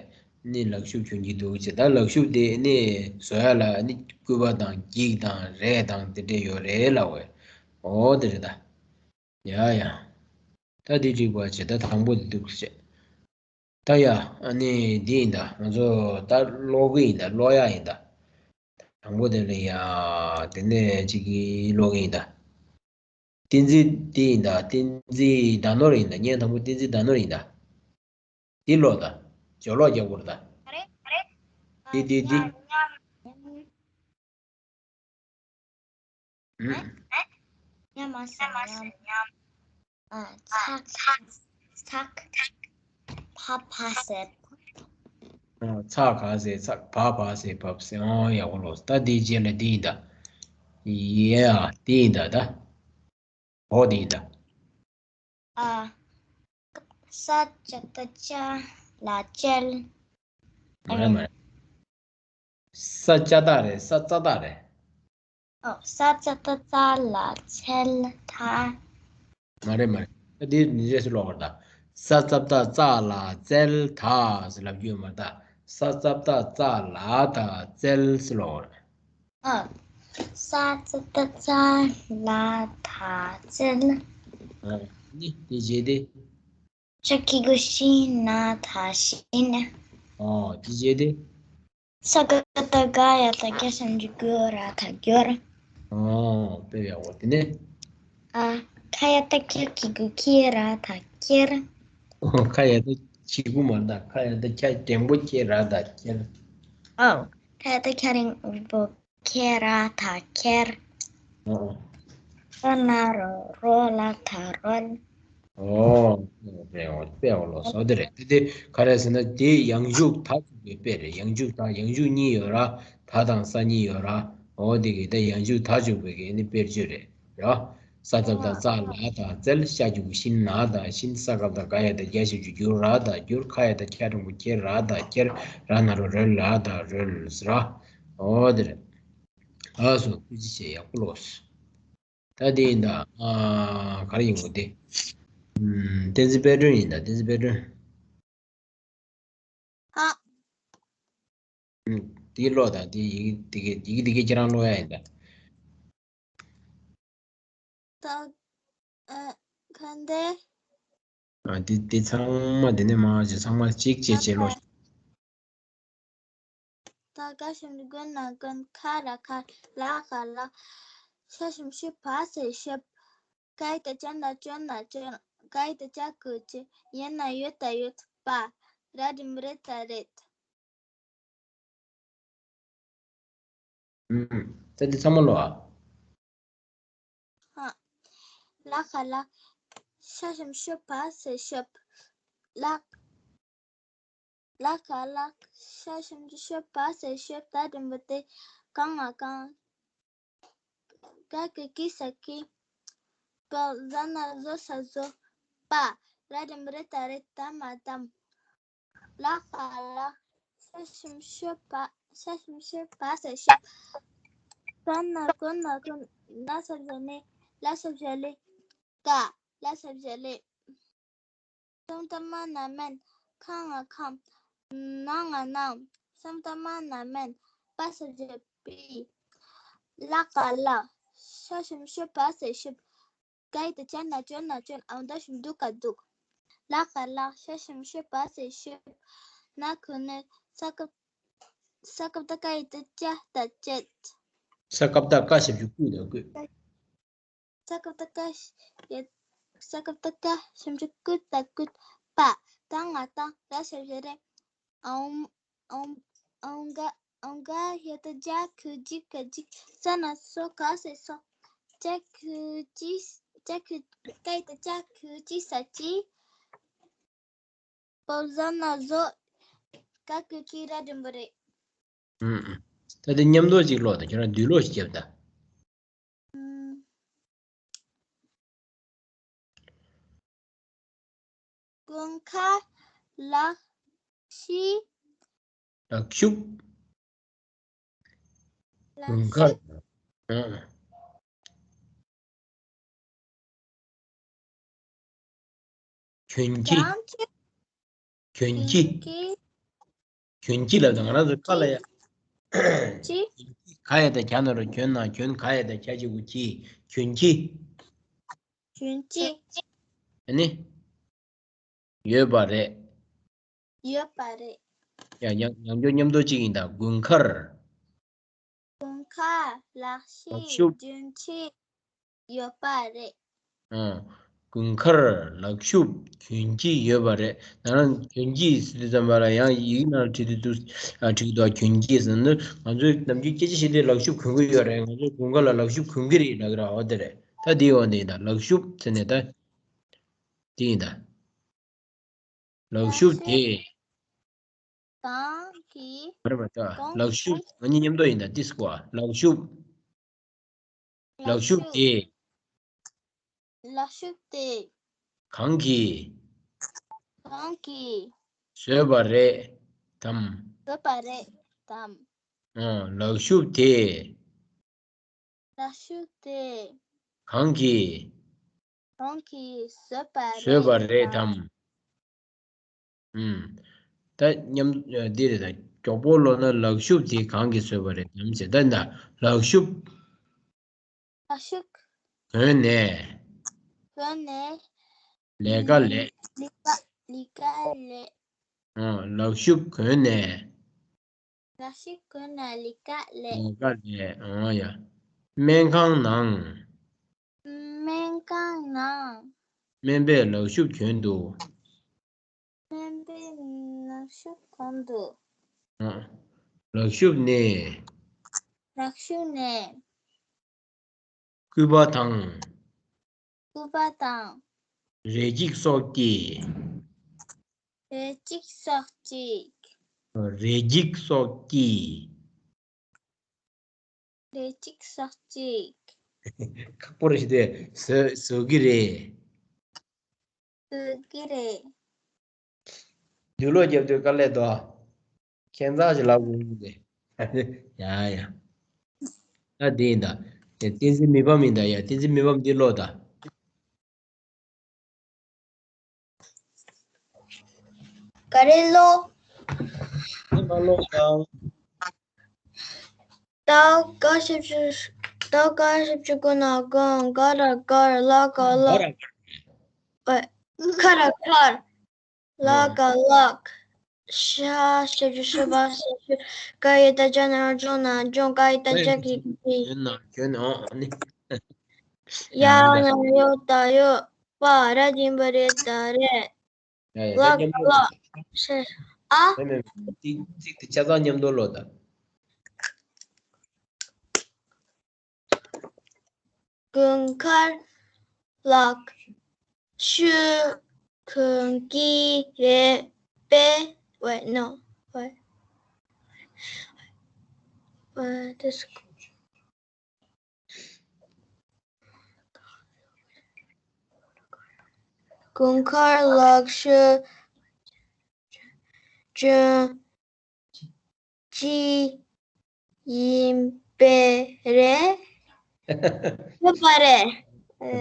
ནི་ལག་ཤུབས་གྱོན་གྱི་འདུག་ཅེས། ད་ལག་ཤུབས་དེ་ནི་བཟོ་ཡ་ལ་ནི་སྐུད་པ་དང་འགྱིག་དང་རས་དང་དེ་འདྲས་ཡོད་རེད་ལབ་པས། འོ་དེ་རེད་ད། ཡ་ཡ། ད་དེ་འགྲིག་པ་བྱས། ད་དང་པོ་དེ་འདུག་ཅེས། ད་ཡ། ཨ་ནི་འདི་ཡིན་ད། ང་ཚོ་ད་ཀློག་གི་ཡིན་ད། ཀློག་ཡ་ཡིན་ད། དང་པོ་དེ་ལ་ཡ། དེ་ནས་གཅིག་གིས་ཀློག་གི་ཡིན་ད། བསྟན་འཛིན་དེ་ཡིན་ད། བསྟན་འཛིན་ཟླ་ནོར་ཡིན་ད། བརྙན་དང་པོ་བསྟན་འཛིན་ཟླ་ནོར་ཡིན་ད། འདི་ཀློག་ད། སྦྱོར་ཀློག་རྒྱག་དགོས་རེད་ད། རེད་རེད། འདི་འདི་འདི། ཉམས་ཉམས། ཨ། ཉམས་མ་ཟེར་ཉམས། ཨ། ཚག་ཚག་ཕ་ཕ་ཟེར། ཨ། ཚག་ག་ཟེར་ཚག། ཕ་ཕ་ཟེར་ཕབ་ཟེར། ཨོ་ཡག་པོ་ལོས། ད་འདི་རྗེས་ལ་འདི་ཡིན་ད། ཡ། འདི་ཡིན་ད་ད། འོ་འདི་ཡིན་ད། ཨ། ས་ཙ་ཏ་ཙ་ལ་ཙལ། མ་རེད་མ་རེད། ས་ཙ་ཏ་རེད། ས་ཙ་ཏ་རེད། ཨོ། ས་ཙ་ཏ་ཙ་ལ་ཚལ་ཐ། མ་རེད་མ་རེད། ད་འདི་ནི་རྗེས་སུ་ཀློག་པར་གདའ། ས་ཙ་ཏ་ཙ་ལ་ཙལ་ཐ་ཟེར་ལབ་རྒྱུ་ཡོད་མ་རེད་ད། ས་ཙ་ཏ་ཙ་ལ་ཐ་ཙལ་ཟེར་ཀློག་པར། ཨོ། ས་ཙ་ཏ་ཙ་ལ་ཐ་ཙལ། ཨ། ནི་དེ་རྗེས་དེ། ཤ་གི་གུ་ཤི་ན་ཐ་ཤིན། ཨོ། དེ་རྗེས་དེ། ས་ག་བཏགས་སྒ་ཡ་བཏགས་སྒྱ་ཞབས་ཀྱུ་སྒྱུ་ར་ཐ་སྒྱུར། ཨོ། དཔེ་ཡག་པོ། དེ་ནས། ཨ། ཁ་ཡ་བཏགས་ཁྱ་གི་གུ་ཁྱི་ར་ཐ་ཁྱེར། ཨོ། ཁ་ཡ་བཏགས་གྱི་གུ་མ་རེད་ད། ཁ་ཡ་བཏགས་ཁྱ་འགྲེང་བུ་ཁྱེ་ར་ཐ་ཁྱེར། ཨོ། ཁ་ཡ་བཏགས་ཁྱ་འགྲེང་བུ་ཁྱེ་ར་ཐ་ཁྱེར། ཨོ། རོ་ན་རོ་རོ་ལ་ཐ་རོལ། ཨོ། དཔེ་ཡག་པོ་ལོས། ཨོ་དེ་རེད། དེ་དེ་ག་རེ་ཟེར་ན་དེ་ཡང་འཇུག་མཐའ་གཅིག་པའི་དཔེ་རེད། ཡང་འཇུག་མཐའ། ཡང་འཇུག་གཉིས་ཡོད་ར། མཐའ་དང་ས་གཉིས་ཡོད་ར། ཨོ་དེ་གི་ད་ཡང་འཇུག་མཐའ་གཅིག་པའི་གི་ནི་དཔེར་བརྗོད་རེད་ར། ས་ཙ་བཏགས་ཙ་ལ་ཐ་ཙལ། ཤ་གི་གུ་ཤི་ན་ཐ་ཤིན། ས་ག་བཏགས་སྒ་ཡ་བཏགས་སྒྱ་ཞབས་ཀྱུ་སྒྱུ་ར་ཐ་སྒྱུར། ཁ་ཡ་བཏགས་ཁྱ་འགྲེང་བུ་ཁྱེ་ར་ཐ་ཁྱེར། ར་ན་རོ་རོ་ལ་ཐ་རོལ་ཟེར་ར། ཨོ་དེ་རེད། ལགས་སོ། ཐུགས་རྗེ་ཆེ། ཡག་པོ་ལོས། ད་དེ་ཡིན་ད། ཨ། ག་རེ་ཡིན་དགོས་དེ། ཨམ། བསྟན་འཛིན་དཔལ་སྒྲོན་ཡིན་ད། བསྟན་འཛིན་དཔལ་སྒྲོན། ཨ། ཨམ། དེ་ཀློག་ད། དེ་ཡི་གེ་དེ་ག་ཡི་གེ་དེ་ག་ཁྱེད་རང་ཀློག་ཡ་ཡིན་ད། ད། ཨ། ག་འདི། ཨ། དེ་དེ་ཚང་མ་དེ་ནས་མར་བྱས་ཚང་མ་གཅིག་བྱས་བྱས་ཀློག་ད་སྒ་ཞབས་ཀྱུ་སྒོ་ན་སྒོན། ཁ་ར་ཁར། ལ་ཁ་ལགས། ཤ་ཞབས་ཀྱུ་ཤུ་བ་ཟེར་ཤུབ། ཀ་ཡ་བཏགས་ཀྱ་ན་ཀྱོ་ན་ཀྱོལ། ག་ཡ་བཏགས་ཀྱ་གི་གུ་ཀྱི། ཡ་ན་ཡོ་ད་ཡོད། བ། ར་འགྲེང་བུ་རེ་ད་རེད། ཨུམ། ད་འདི་ཚང་མ་ཀློག་ཨ། ཧ། ལ་ཁ་ལགས། ཤ་ཞབས་ཀྱུ་ཤུ་བ་ཟེར་ཤུབ། ལགས། ལ་ཁ་ལགས། ཤ་ཞབས་ཀྱུ་ཤུ་བ་ཟེར་ཤུབ། ད་འགྲེང་བུ་ཏི། ག་ང་གང་། ག་གི་གུ་ས་གིས། གོ། ཟ་ན་བཟོ་ས་བཟོ། པ། ར་འགྲེང་བུ་རི་ད་རེད། ད་མ་གཏམ། ལ་ཁ་ལགས། ཤ་ཞབས་ཀྱུ་ཤུ་བ། ཤ་ཞབས་ཀྱུ་ཤུ་བ་ཟེར་ཤུབ། ག་ན་གོ་ན་གོན། ལ་ས་བཞག་ནི། ལ་ས་བཞག་ལི། ག། ལ་ས་བཞག་ལི། སམ་བཏགས་སྨ་ན་སྨན། ཁ་ང་ཁམས། ན་ང་གནམ། སམ་བཏགས་སྨ་ན་སྨན། པ་ས་བཞག་པི། ལ་ཁ་ལགས། ཤ་ཞབས་ཀྱུ་ཤུ་བ་ཟེར་ཤུབ། ད་ཡི་ད་ཅ་ན་ཅོ་ན་ཅོན། འ་ད་ཞབས་ཀྱུ་འདུ་ག་འདུག་ལ་ག་ལགས། ཤ་ཞབས་ཀྱུ་ཤུ་བ་ས་ཤུབ། ན་གུ་ནི། ས་ཀ་ས་ཀ་བཏགས་སྐ་ཡི་ད་སྐྱ་ད་སྐྱད། ས་ཀ་བཏགས་སྐ་ཞབས་ཀྱུ་སྐུ་ད་སྐུད། ས་ཀ་བཏགས་སྐ་ཡ། ས་ཀ་བཏགས་སྐ་ཞབས་ཀྱུ་སྐུ་ད་སྐུད། པ། ད་ང་ད་ར་ཞབས་ཀྱུ་རེ། འོང་འོང་འོང་ག་འོང་ག་ཡ་ད་ཇ་གུ་ཇི་ག་ཇིག་ས་ན་སོ་ག་ས་སོགས། ཇ་གུ་ཇི། ཇ་གུ་སྐ་ཡི་ད་ཇ་གུ་ཇི་ས་ཇི། བོད་ཟ་ན་བཟོ། ཀ་གུ་ཀི་ར་འགྲེང་བུ་རེད། ཨུམ། ད་དེ་མཉམ་དུ་ཅིག་ཀློག་དང་། ཁྱོད་རང་བསྡུས་ཀློག་ཞིག་རྒྱབ་དང་། ཨུམ། དགུན་ཁ་ལག་ཤི། ལག་ཤུབས། ལག་དགུན་ཁ། ཤུབས། ཨུམ། གྱོན་གྱི། གྱོན་གྱི། གྱོན་གྱི། གྱོན་གྱི་ལབ་དང་། ང་རང་ཚོ་ཁ་ལ་ཡ། གྱི། ག་ཡ་ད་གྱ་ན་རོ་གྱོན་ན། གྱོན་ག་ཡ་ད་གྱ་གཅིག་གུ་གྱི། གྱོན་གྱི། གྱོན་གྱི། ཨ་ནི། ཡོད་པ་རེད། ཡོད་པ་རེད། ཡ། ཡང་ཡང་བསྐྱར་མཉམ་དུ་གཅིག་ཡིན་ད། དགུན་ཁར། དགུན་ཁར་ལག་ཤེས། ལག་ཤུབས། གྱོན་ཆས་ཡོད་པ་རེད། ཨང་། དགུན་ཁར་ལག་ཤུབས་གྱོན་གྱི་ཡོད་པ་རེད། ང་རང་གྱོན་གྱི་ཟེར་དུས་ཙམ་པ་ལ་ཡང་ཡིག་ནང་བྲིས་དུས་དུས། ཨ། བྲིས་འདུག་གྱོན་གྱི་ཟེར་ན། ང་ཚོའི་ནམ་རྒྱུན་སྐད་ཆ་བཤད་དུས་ལག་ཤུབས་གོན་གྱི་ཡོད་རེད། ང་ཚོ་དགུན་ཁ་ལ་ལག་ཤུབས་གོན་གྱི་རེད་ལབ་ཀྱི་རེད། འོ་དེ་རེད། ད་དེའི་འོག་ནས་ཡིན་ད། ལག་ཤུབས་ཟེར་ནས་ད། དེ་ཡིན་ད། ལག་ཤུབས་དེ། གང་གིས། མ་རེད་པ་ད། གང་ལག་ཤུབས། ང་གཉིས་མཉམ་དུ་ཡིན་ད། ཏིས་ཀོ། ལག་ཤུབས། ལག་ཤུབས་དེ། ལག་ཤུབས་དེ། གང་གིས། གང་གིས། བཟོས་པ་རེད་དམ། བཟོས་པ་རེད་དམ། ཨོ། ལག་ཤུབས་དེ། ལག་ཤུབས་དེ། གང་གིས། གང་གིས་བཟོས་པ་རེད་དམ། བཟོས་པ་རེད་དམ། ཨུམ། ད་མཉམ། འདི་རེད་ད། མགྱོགས་པོ་ཀློག་ན། ལག་ཤུབས་དེ་གང་གིས་བཟོས་པ་རེད་དམ་ཟེར། ད་ཡིན་ད། ལག་ཤུབས། ལག་ཤུབས། གོན་ནས། གོན་ནས། ལས་ཀ་ལས། ལས་ཀ་ལས་ཀ་ལས། ཨོ། ལག་ཤུབས་གོན་ནས། ལག་ཤུབས་གོན་ནས་ལས་ཀ་ལས། ལས་ཀ་ལས། ཨོ་ཡ། སྨན་ཁང་ནང་། སྨན་ཁང་ནང་། སྨན་པས་ལག་ཤུབས་གྱོན་འདུག་སྨན་པས་ལག་ཤུབས་གྱོན་འདུག་ཨོ། ལག་ཤུབས་ནས། ལག་ཤུབས་ནས། སྐུད་པ་དང་། སྐུད་པ་དང་། རས་འགྱིག་སོགས་ཀྱིས། རས་འགྱིག་སོགས་ཀྱིས། རས་འགྱིག་སོགས་ཀྱིས། རས་འགྱིག་སོགས་ཀྱིས། ཁག་པོ་རེད་ཤི་དེ། བཟོ་བཟོ་གི་རེད། བཟོ་གི་རེད། བསྡུས་ཀློག་རྒྱབ་དུས་དཀའ་ལས་འདུག་ཁྱད་མཚར་ཞིག་ལབ་དགོས་ཀྱི་རེད། ཡ་ཡ། ད་འདི་ཡིན་ད། དེ་བསྟན་འཛིན་མི་ཕམ་ཡིན་ད། ཡ། བསྟན་འཛིན་མི་ཕམ་འདི་ཀློག་ད། ག་རེ་ཀློག་ད་མ་ཀློག་དང་། ད་ག་ཞབས་ཀྱུ། ད་ག་ཞབས་ཀྱུ་གུ་ན་གུན། ག་ར་གར། ལ་ག་ལགས། ཨེ། ཁ་ར་ཁར། ལ་ག་ལགས། ཤ་ཞབས་ཀྱུ་ཤུ་བ་ས་ཤུབ། ག་ཡ་ད་གྱ་ན་རོ་གྱོ་ན་གྱོན། ག་ཡ་ད་གྱ་གི་གྱིས། གྱོན་ན་གྱོན། ཨོ་ནི། ཡ་ན་ཡོ་ད་ཡོད། པ། ར་འགྲེང་བུ་རེད་ད་རེད། ཡ་ཡ། ད་ལགས་མཉམ་དུ། ལགས་ཤེས། ཨ། མེད་མེད་མེད། ཚིག་ཚིག་དེ་ཆ་ཚང་མཉམ་དུ་ཀློག་ད། དགུན་ཁར་ལག་ཤུབས་གྱོན་གྱི་རེད་པས། Wait, no. Wait. Wait, this. དགུན་ཁར་ལག་ཤུབས་གྱོན་གྱི་ཡིན་པས་རེད། ཡོད་པ་རེད།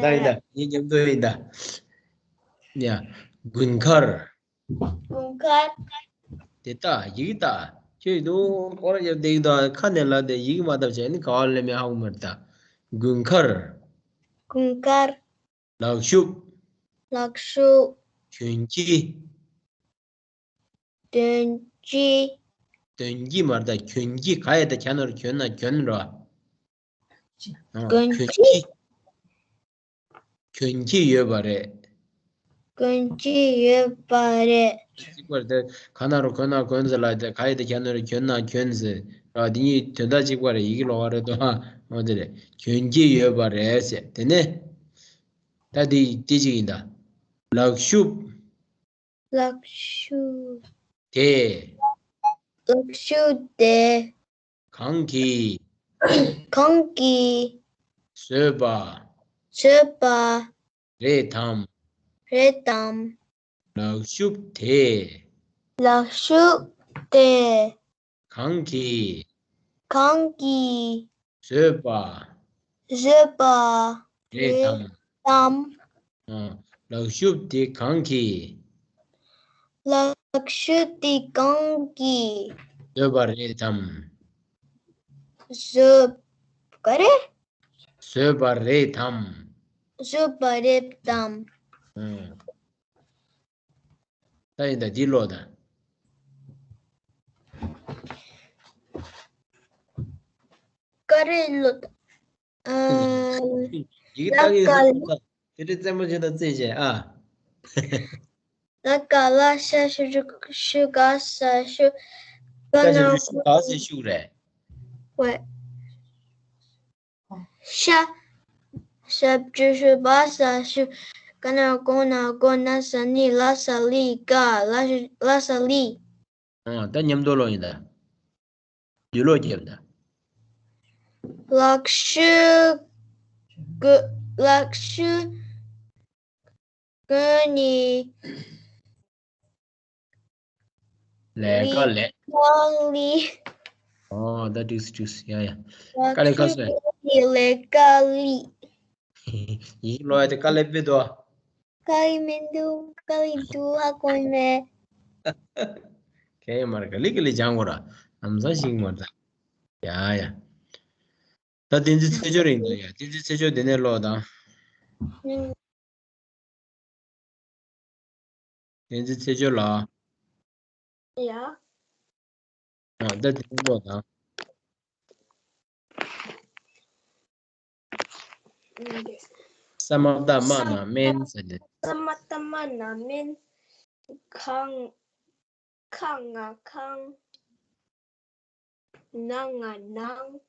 ད་ཡིན་ད། ཡིན། མཉམ་དུ་ཡིན་ད། ཡ། དགུན་ཁར། དགུན་ཁར། དེ་ལྟ་ཡིག་ལྟ། ཁྱོད་དུ་སྐོར་ར་རྒྱབ་བསྡད་ཀྱི་འདུག་ཁ་ནས་ལབ་དེ་ཡིག་མ་བཏབ་བྱས་ནི་ག་བ་ལས་མེད་ཧ་གོ་མ་རེད་ད། དགུན་ཁར། དགུན་ཁར། ལག་ཤུབས། ལག་ཤུབས། གྱོན་གྱི། གྱོན་གྱི། གྱོན་གྱི་མ་རེད་ད། གྱོན་གྱི། ག་ཡ་བཏགས་གྱ་ན་རོ་གྱོན་ན་གྱོན་རོ། ཨ། གྱོན་གྱི། གྱོན་གྱི། གྱོན་གྱི་ཡོད་པ་རེད། གྱོན་གྱི་ཡོད་པ་རེད། གཅིག་པ་རེད་དེ། ག་ན་རོ་གོ་ན་གོན་ཟེར་ལ་དེ། ག་ཡ་བཏགས་གྱ་ན་རོ་གྱོན་ན་གྱོན་ཟེར་ར། དེ་གཉིས་དོན་དག་གཅིག་པ་རེད། ཡི་གེ་ལོགས་པ་རེད་དོ། འོ་དེ་རེད། གྱོན་གྱི་ཡོད་པ་རེད་ཟེར། དེ་ནས་ད་དེ་དེ་གཅིག་ཡིན་ད། ལག་ཤུབས། ལག་ཤུབས། དེ། ལག་ཤུབས་དེ། གང་གིས། གང་གིས། བཟོས་པ། བཟོས་པ། རེད་དམ། རེད་དམ། ལག་ཤུབས་དེ། ལག་ཤུབས་དེ། གང་གིས། གང་གིས། བཟོས་པ། བཟོས་པ། རེད་དམ། རེད་དམ། ཨ། ལག་ཤུབས་དེ་གང་གིས། ལག་ཤུབས་དེ་གང་གིས། བཟོས་པ་རེད་དམ། བཟོས། ག་རེ། བཟོས་པ་རེད་དམ། བཟོས་པ་རེད་དམ། ཨ། ད་ཡིན་ད། འདི་ཀློག་ད། ག་རེ་ཀློག་ད། ཨ། ཡི་གེ་ལ་ཀ་ལ། དེ་འདྲའི་རྩེད་མོ་བྱེད་ད་རྩེད་བྱེད་ཨ། ལ་ཀ་ལ། ཤ་ཞབས་ཀྱུ་ཤུ། ག་ས་ཤུགས། ཤ་ཞབས་ཀྱུ་ཤུ། ག་ས་ཤུགས་རེད། ཝེ། ཤ་ཞབས་ཀྱུ་ཤུ། བ་ས་ཤུབས། ག་ན་རོ་གོ་ན་གོན། ན་ས་ནི། ལ་ས་ལི། ག་ལ་ཤ། ལ་ས་ལི། ཨ། ད་མཉམ་དུ་ཀློག་ཡིན་ད། བསྡུས་ཀློག་རྒྱབ་ད། ལག་ཤུབས་གུ། ལག་ཤུབས་གུན་ནི། ལས་ཀ་ལས། ལས་ཀ་ལས། ཨོ། ད་འགྲིག་སོང་། འགྲིག་སོང་། ཡ་ཡ། དཀའ་ལས་ཁག་སོང་། ལས་ཀ་ལས། ཡིག་ཀློག་ཡ་དེ་དཀའ་ལས་མེད་དོ། དཀའ་ལས་མི་འདུག་དཀའ་ལས་འདུག་ཧ་གོ་མེད། གལ་ཡོད་མ་རེད། ག་ལེ་ག་ལེ་སྦྱང་དགོས་ར། ལམ་སང་ཤེས་ཀྱི་མ་རེད་ད། ཡ་ཡ། ད་བསྟན་འཛིན་ཚེ་མཆོག་རིང་དང་། ཡ། བསྟན་འཛིན་ཚེ་མཆོག་དེ་ནས་ཀློག་དང་། ཨུམ། བསྟན་འཛིན་ཚེ་མཆོག་ལགས། ཡ། ཨ། ད་དེ་ནས་ཀློག་དང་། ཨུམ། ས་མ་བཏགས་སྨ་ན་སྨན་ཟེར་ཏེ། ས་མ་བཏགས་སྨ་ན་སྨན། ཁ་ང་ཁ་ང་ཁང་། ན་ང་ནང་།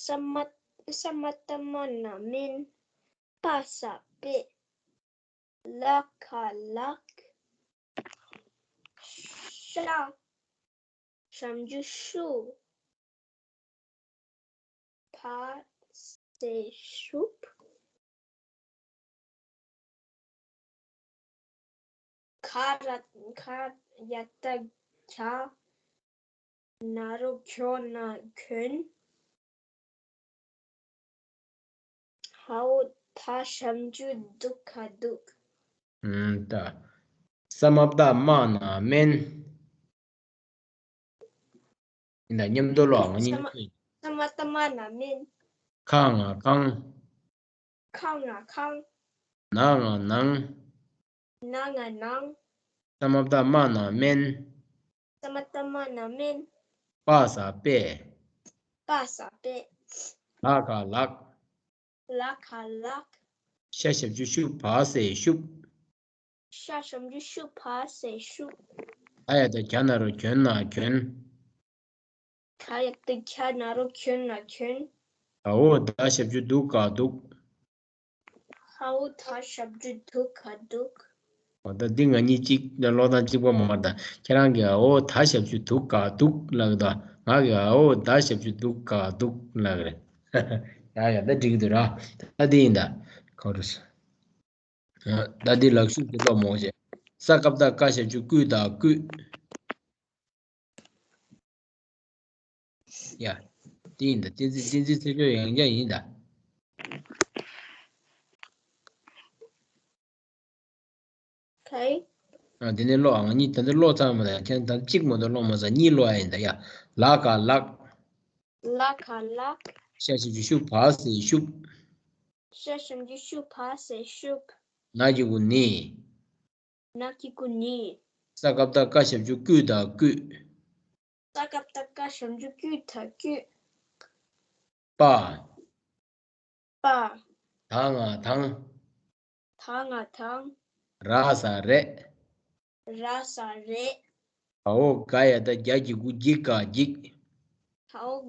ས་མ་ས་མ་བཏགས་སྨ་ན་སྨན། པ་ས་པད། ལ་ཁ་ལག་ཤ་ཞབས་ཀྱུ་ཤུ། བ་ས་ཤུབས། ག་ར་ག་ཡ་བཏགས་གྱ་ན་རོ་གྱོ་ན་གྱོན། འོ་ད་ཞབས་ཀྱུ་འདུག་ག་འདུག་ཨུམ། ད། ས་མ་བཏགས་སྨ་ན་སྨན། ཡིན་ད། མཉམ་དུ་ཀློག་ང་གཉིས། ས་མ་ས་མ་བཏགས་སྨ་ན་སྨན། ཁ་ང་ཁང་། ཁ་ང་ཁང་། ན་ང་ནང་། ན་ང་ནང་། ས་མ་བཏགས་སྨ་ན་སྨན། ས་མ་བཏགས་སྨ་ན་སྨན། པ་ས་པད། པ་ས་པད། ལ་ཁ་ལག་ལ་ཁ་ལག་ཤ་ཞབས་ཀྱུ་ཤུ། བ་ས་ཤུབས། ཤ་ཞབས་ཀྱུ་ཤུ། བ་ས་ཤུབས། ག་ཡ་བཏགས་གྱ་ན་རོ་གྱོ་ན་གྱོན། ག་ཡ་བཏགས་གྱ་ན་རོ་གྱོ་ན་གྱོན། འོ་ད་ཞབས་ཀྱུ་འདུག་ག་འདུག་འོ་ད་ཞབས་ཀྱུ་འདུག་ག་འདུག་འོ་ད་འདི་ང་གཉིས་གཅིག་ཀློག་སྟངས་གཅིག་པ་མ་རེད་ད། ཁྱེད་རང་གིས་འོ་ད་ཞབས་ཀྱུ་འདུག་ག་འདུག་ལབ་ཀྱི་འདུག་ང་གིས་འོ་ད་ཞབས་ཀྱུ་འདུག་ག་འདུག་ལབ་ཀྱི་རེད། ཡ་ཡ། ད་འགྲིག་གི་འདུག་ར། ད་འདི་ཡིན་ད། གང་རེད། ད་འདི་ལག་ཤུབས་འདི་ཀློག་མོ་བྱས། ས་ཀ་བཏགས་སྐ་ཞབས་ཀྱུ་སྐུ་དང་སྐུད། ཡ། འདི་ཡིན་ད། བསྟན་འཛིན་བསྟན་འཛིན་ཚེ་མཆོག་ཡང་བསྐྱར་ཡིན་ད། ག་ཨ། འདི་ནས་ཀློག་ཨ། ང་གཉིས་ད་ལྟ་ཀློག་ཚར་མ་ད། ཁྱེད་ད་གཅིག་མ་གཏོགས་ཀློག་མ་ཚར། གཉིས་ཀློག་ཨ་ཡིན་ད། ཡ། ལ་ཀ་ལག་ལ་ཁ་ལག་ཤ་ཞབས་ཀྱུ་ཤུ། བ་ས་ཤུབས། ཤ་ཞབས་ཀྱུ་ཤུ་བ་ཟེར་ཤུབ། ན་གི་གུ་ནི། ན་གི་གུ་ནི། ས་ཀ་བཏགས་སྐ་ཞབས་ཀྱུ་སྐུ་དང་སྐུད། ས་ཀ་བཏགས་སྐ་ཞབས་ཀྱུ་སྐུ་དང་སྐུད། པ། པ། ད་ང་དང་། ད་ང་དང་། ར་ས་རེད། ར་ས་རེད། ག་འོག་ག་ཡ་བཏགས་གྱ་གི་གུ་གྱི་ག་གྱིག། ག་འོག་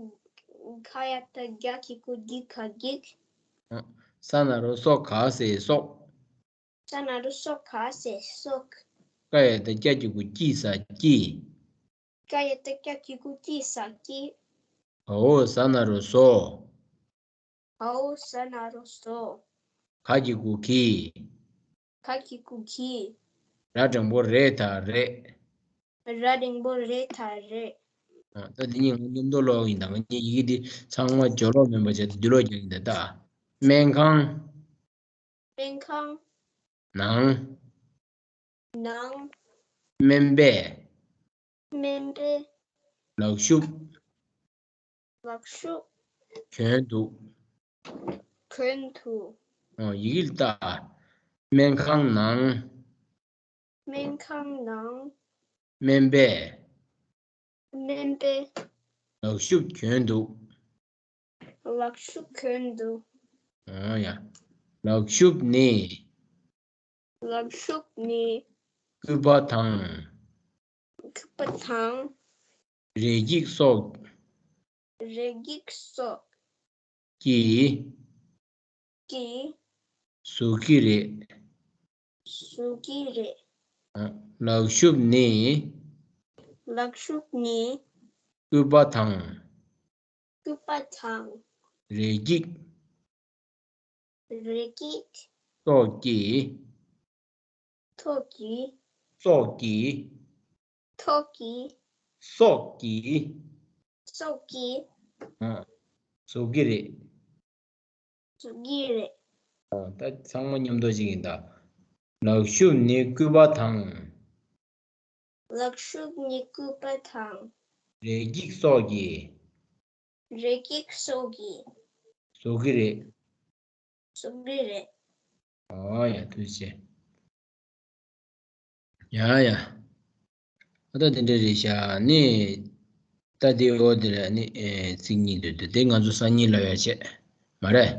ག་ཡ་བཏགས་གྱ་གི་གུ་གྱི་ག་གྱིག། ས་ན་རོ་སོ་ག་ཟེར་སོག། ས་ན་རོ་སོ་ག་ཟེར་སོག། ཀ་ཡ་བཏགས་ཀྱ་གི་གུ་ཀྱི་ས་ཀྱིས། ཀ་ཡ་བཏགས་ཀྱ་གི་གུ་ཀྱི་ས་ཀྱིས། ག་འོག་ཟ་ན་རོ་ཟོ། ག་འོག་ཟ་ན་རོ་ཟོ། ག་གི་གུ་གི། ག་གི་གུ་གི། ར་འགྲེང་བུ་རེ་ད་རེད། ར་འགྲེང་བུ་རེ་ད་རེད། ཨ། ད་འདི་གཉིས་ང་མཉམ་དུ་ཀློག་ཡིན་ད། ང་གཉིས་ཡི་གེ་འདི་ཚང་མ་སྦྱོར་ཀློག་མིན་པ་བྱས་ཏེ་བསྡུས་ཀློག་རྒྱག་ཡིན་ད། ད་སྨན་ཁང་། སྨན་ཁང་། ནང་། ནང་། སྨན་པས། སྨན་པས། ལག་ཤུབས། ལག་ཤུབས། གྱོན་འདུག། གྱོན་འདུག། ཨོ། ཡི་གེ་ལ་ལྟ། སྨན་ཁང་ནང་། སྨན་ཁང་ནང་། སྨན་པས། སྨན་པས། ལག་ཤུབས་གྱོན་འདུག། ལག་ཤུབས་གྱོན་འདུག། ཨོ་ཡ། ལག་ཤུབས་ནི། ལག་ཤུབས་ནི། སྐུད་པ་དང་། སྐུད་པ་དང་། རས་འགྱིག་སོགས། རས་འགྱིག་སོགས། ཀྱིས། ཀྱིས། བཟོ་གི་རེད། བཟོ་གི་རེད། ཨ། ལག་ཤུབས་ནི། ལག་ཤུབས་ནི། སྐུད་པ་དང་། སྐུད་པ་དང་། རས་འགྱིག། རས་འགྱིག། སོགས་ཀྱིས། ཐོག་གི། སོགས་ཀྱིས། ཐོག་གི། སོགས་ཀྱིས། སོགས་ཀྱིས། ཨ། བཟོ་གི་རེད། བཟོ་གི་རེད། ཨ། ད་ཚང་མ་མཉམ་དུ་ཅིག་ཡིན་ད། ལག་ཤུབས་ནི་སྐུད་པ་དང་། ལག་ཤུབས་ནི་སྐུད་པ་དང་། རས་འགྱིག་སོགས་ཀྱིས། རས་འགྱིག་སོགས་ཀྱིས། བཟོ་གི་རེད། བཟོ་གི་རེད། ཨོ་ཡ། ཐུགས་རྗེ་ཆེ། ཡ་ཡ། ཨ། ད་དེ་འདྲ་རེད་ཤག། ནི། ད་དེ་འོ་དེ་ལ་ནི། ཨེ། ཚིག་གཉིས་འདུག། དེ་དེ་ང་ཚོ་སང་ཉིན་ལབ་ཡ་བྱས། མ་རེད།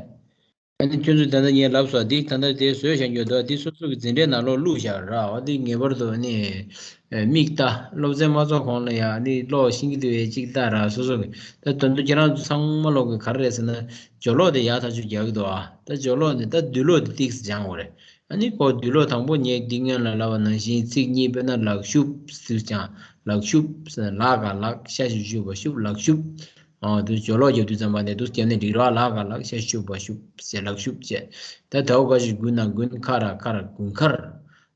ཨ་ནི་ཁྱོད་ཚོས་ད་ལྟ་ངས་ལབ་སོང་། འདི་ད་ལྟ་དེ་བཟོས་བཞག་རྒྱུ་འདུག། འདི་སོ་སོ་གི་འཛིན་གྲྭའི་ནང་ལོགས་བླུགས་བཞག་ར། འོ་འདི་ངེས་པར་དུ་ནི། ཨེ། མིག་ལྟ། སློབ་ཚན་མ་ཚོགས་གོང་ལ་ཡ་ནི་ཀློག་ཤེས་ཀྱི་འདུག་པས་ཅིག་ལྟ་ར། སོ་སོ་གི། ད་དོན་དུ་ཁྱེད་རང་ཚོ་ཚང་མ་ལོག་གི་ག་རེ་རེད་ཟེར་ན། སྦྱོར་ཀློག་དེ་ཡག་ཐག་ཆོད་རྒྱག་གི་འདུག། ཨ། ད་སྦྱོར་ཀློག་ནི་ད་བསྡུས་ཀློག་དེ་ཏིག་ཙམ་སྦྱང་དགོས་རེད། ཨ་ནི་ཁོ་བསྡུས་ཀློག་དང་པོ་ངས་འདི་སྔོན་ལ་ལབ་པ་ནང་བཞིན་ཚིག་གཉིས། དཔེར་ན་ལག་ཤུབས་ཟེར་ཀྱང་ལག་ཤུབས་ཟེར། ལ་ག་ལག། ཤ་ཞབས་ཀྱུ་ཤུ་བ་ཤུབས། ལག་ཤུབས། ཨ། དུ་སྦྱོར་ཀློག་རྒྱབ་དུས་ཙམ་པ་ནས་དུ་རྒྱབ་ནས་འགྲིག་ར། ལ་ག་ལག། ཤ་ཞབས་ཀྱུ་ཤུ་བ་ཤུབས་ཟེར། ལག་ཤུབས་བྱས། ད་དའོ་ག་ཞབས་ཀྱུ་གུ་ན་དགུན། ཁ་ར་ཁར། དགུན་ཁར།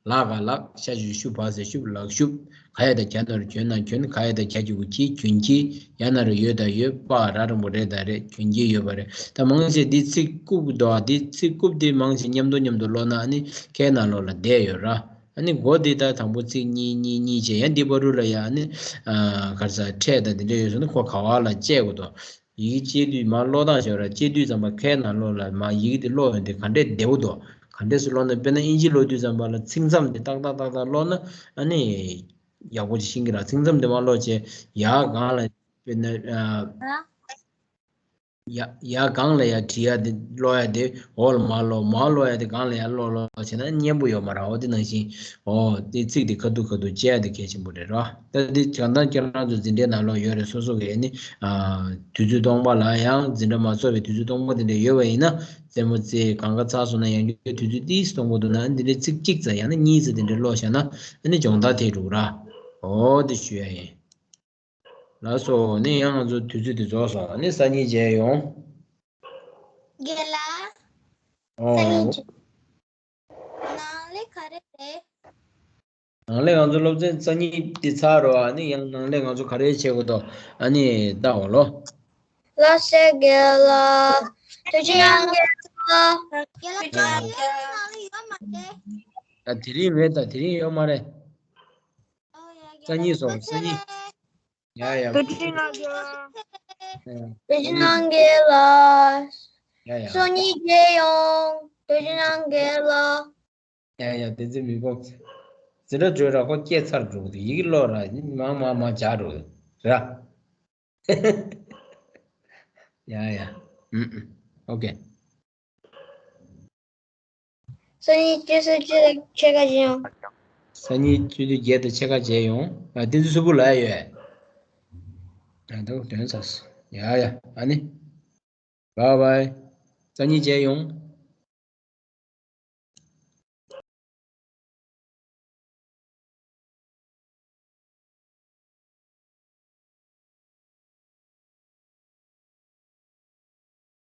ལ་ག་ལག། ཤ་ཞབས་ཀྱུ་ཤུ་བ་ཟེར་ཤུབས། ལག་ཤུབས། ག་ཡ་བཏགས་གྱ་ན་རོ་གྱོ་ན་གྱོན། ག་ཡ་བཏགས་གྱ་གི་གུ་གྱི། གྱོན་གྱི། ཡ་ན་རོ་ཡོ་ད་ཡོད། པ་ར་འགྲེང་བུ་རེ་ད་རེད། གྱོན་གྱི་ཡོད་པ་རེད། ད་མང་ཆེ་འདི་ཚིག་རྐུབ་འདུག། འདི་ཚིག་རྐུབ་འདི་མང་ཆེ་མཉམ་དུ་མཉམ་དུ་ཀློག་ན་ཨ་ནི་ཁའི་ནང་ལོགས་ལ་བསྡད་ཡོད་ར། ཨ་ནི་མགོ་འདི་ད་དང་པོ་ཚིག་གཉིས་གཉིས་གཉིས་བྱས། ཡང་འདི་བར་དུ་ལ་ཡ་ཨ་ནི། ཨ། ག་རེ་ཟ། ཕྲད་དང་འདི་འདྲ་ཡོད་སོང་ན་ཁོ་ག་བ་ལ་བཅད་དགོས་འདུག། ཡི་གེ་བཅད་དུས་མར་ཀློག་སྟངས་ཤོད་ར། བཅད་དུས་ཙམ་པ་ཁའི་ནང་ལོགས་ལ་མར་ཡི་གེ་དེ་ཀློག་ཡོང་དུས་ག་འདྲས་བདེ་པོ་འདུག། ག་འདྲས་སེ་ཀློག་ན། དཔེར་ན་དབྱིན་ཇི་ཀློག་དུས་ཙམ་པ་ལ་ཚིག་མཚམས་དེ་ཏག་ཏག་ཏག་ཏག་ཀློག་ན་ཨ་ནི་ཡག་པོ་ཅིག་ཤེས་ཀྱི་ར། ཚིག་མཚམས་དེ་མར་ཀློག་བྱས་ཡར་སྒང་ལ། དཔེར་ན། ཨ། ཡ། ཡར་སྒང་ལ་ཡར་བྲིས་ཡ་དེ། ཀློག་ཡ་དེ་འོག་ལ་མར་ཀློག། མར་ཀློག་ཡ་དེ་སྒང་ལ་ཡར་ཀློག་ཀློག་བྱས་ན་སྙན་པོ་ཡོད་མ་རེད། འོ་དེ་ནང་བཞིན། འོ་དེ་ཚིག་དེ་ཁ་ཐུག་ཁ་ཐུག་བཅད་ཡ་དེ་གལ་ཆེན་པོ་རེད་ར། ད་དེ་བྱས་ཙང་ཁྱེད་རང་ཚོ་འཛིན་གྲྭའི་ནང་ལོགས་ཡོད་རེད། སོ་སོ་གི་ཨ་ནི། ཨ། དུས་ཚོད་སྟོང་པ་ལ། ཡང་འཛིན་གྲྭ་མ་ཚོགས་པའི་དུས་ཚོད་སྟོང་པ་དེ་འདྲ་ཡོད་པ་ཡིན་ན། རྩེད་མོ་རྩེ། གང་ག་ཚར་སོང་ན། ཡང་བསྐྱར་དུས་ཚོད་ཏིག་ཙམ་སྟོང་པ་འདུག་ན། འདི་འདྲའི་ཚིག་གཅིག་ཙམ་ཡང་ན་གཉིས་ཙམ་དེ་འདྲ་ཀློག་བཞག་ན་ཨ་ནི་སྦྱོང་བརྡར་ཐེབས་འགྲོ་གི་ར། འོ་དེ་ཞུ་ཡ་ཡིན། ལགས་སོ། ནི་ཡང་ང་ཚོ་དུས་ཚོད་དེ་རྫོགས་སོང་། ནི་སང་ཉིན་མཇལ་ཡོང་། རྒན་ལགས། ཨོ། སང་ཉིན་མཇལ། ནང་ལས་ག་རེ་རེད། ནང་ལས་ང་ཚོ་སློབ་ཚན་སང་ཉིན་དེ་ཚར་རོ། ཨ་ནི་ཡང་ནང་ལས་ང་ཚོ་ག་རེ་བྱེད་དགོས་དོ། ཨ་ནི་ལྟ་འོ་ལོ། ལགས་སེ་རྒན་ལགས། ཐུགས་རྗེ་གནང་རྒན་ལགས། རྒན་ལགས། ཨ། ནང་ལས་ཡོད་མ་རེད། ཨ། དེ་རིང་མེད་ད། དེ་རིང་ཡོད་མ་རེད། ཨོ་ཡ། སང་ཉིན་སོང་། སང་ཉིན། ཡ་ཡ། ཐུགས་རྗེ་གནང་རྒན་ལགས། ཡ་ཡ། ཐུགས་རྗེ་གནང་རྒན་ལགས། ཡ་ཡ། སང་ཉིན་མཇལ་ཡོང་། ཐུགས་རྗེ་གནང་གལ་ལ། ཡ་ཡ། དེ་ཚོ་མི་དགོས། ཟི་ར་བརྗོད་ར་ཁོ་སྐྱེས་ཚར་འགྲོ་གི་འདུག་ཡིག་ཀློག་ར་མང་མང་མང་སྦྱར་འགྲོ་གི་ར། ཡ་ཡ། ཨུམ་ཨུམ། ཨོ་ཀེ། སང་ཉིན་ཆུ་ཚོད་བཅུ་དང་ཕྱེད་ཀ་མཇལ་ཡོང་། སང་ཉིན་ཆུ་ཚོད་བརྒྱད་དང་ཕྱེད་ཀ་མཇལ་ཡོང་། ཨ། དེ་ཚོ་སུ་བུ་ལ་ཡོད། ཨ། ད་དོན་ཚར་སོང་། ཡ་ཡ། ཨ་ནི། བཱའི་བཱའི། སང་ཉིན་མཇལ་ཡོང་།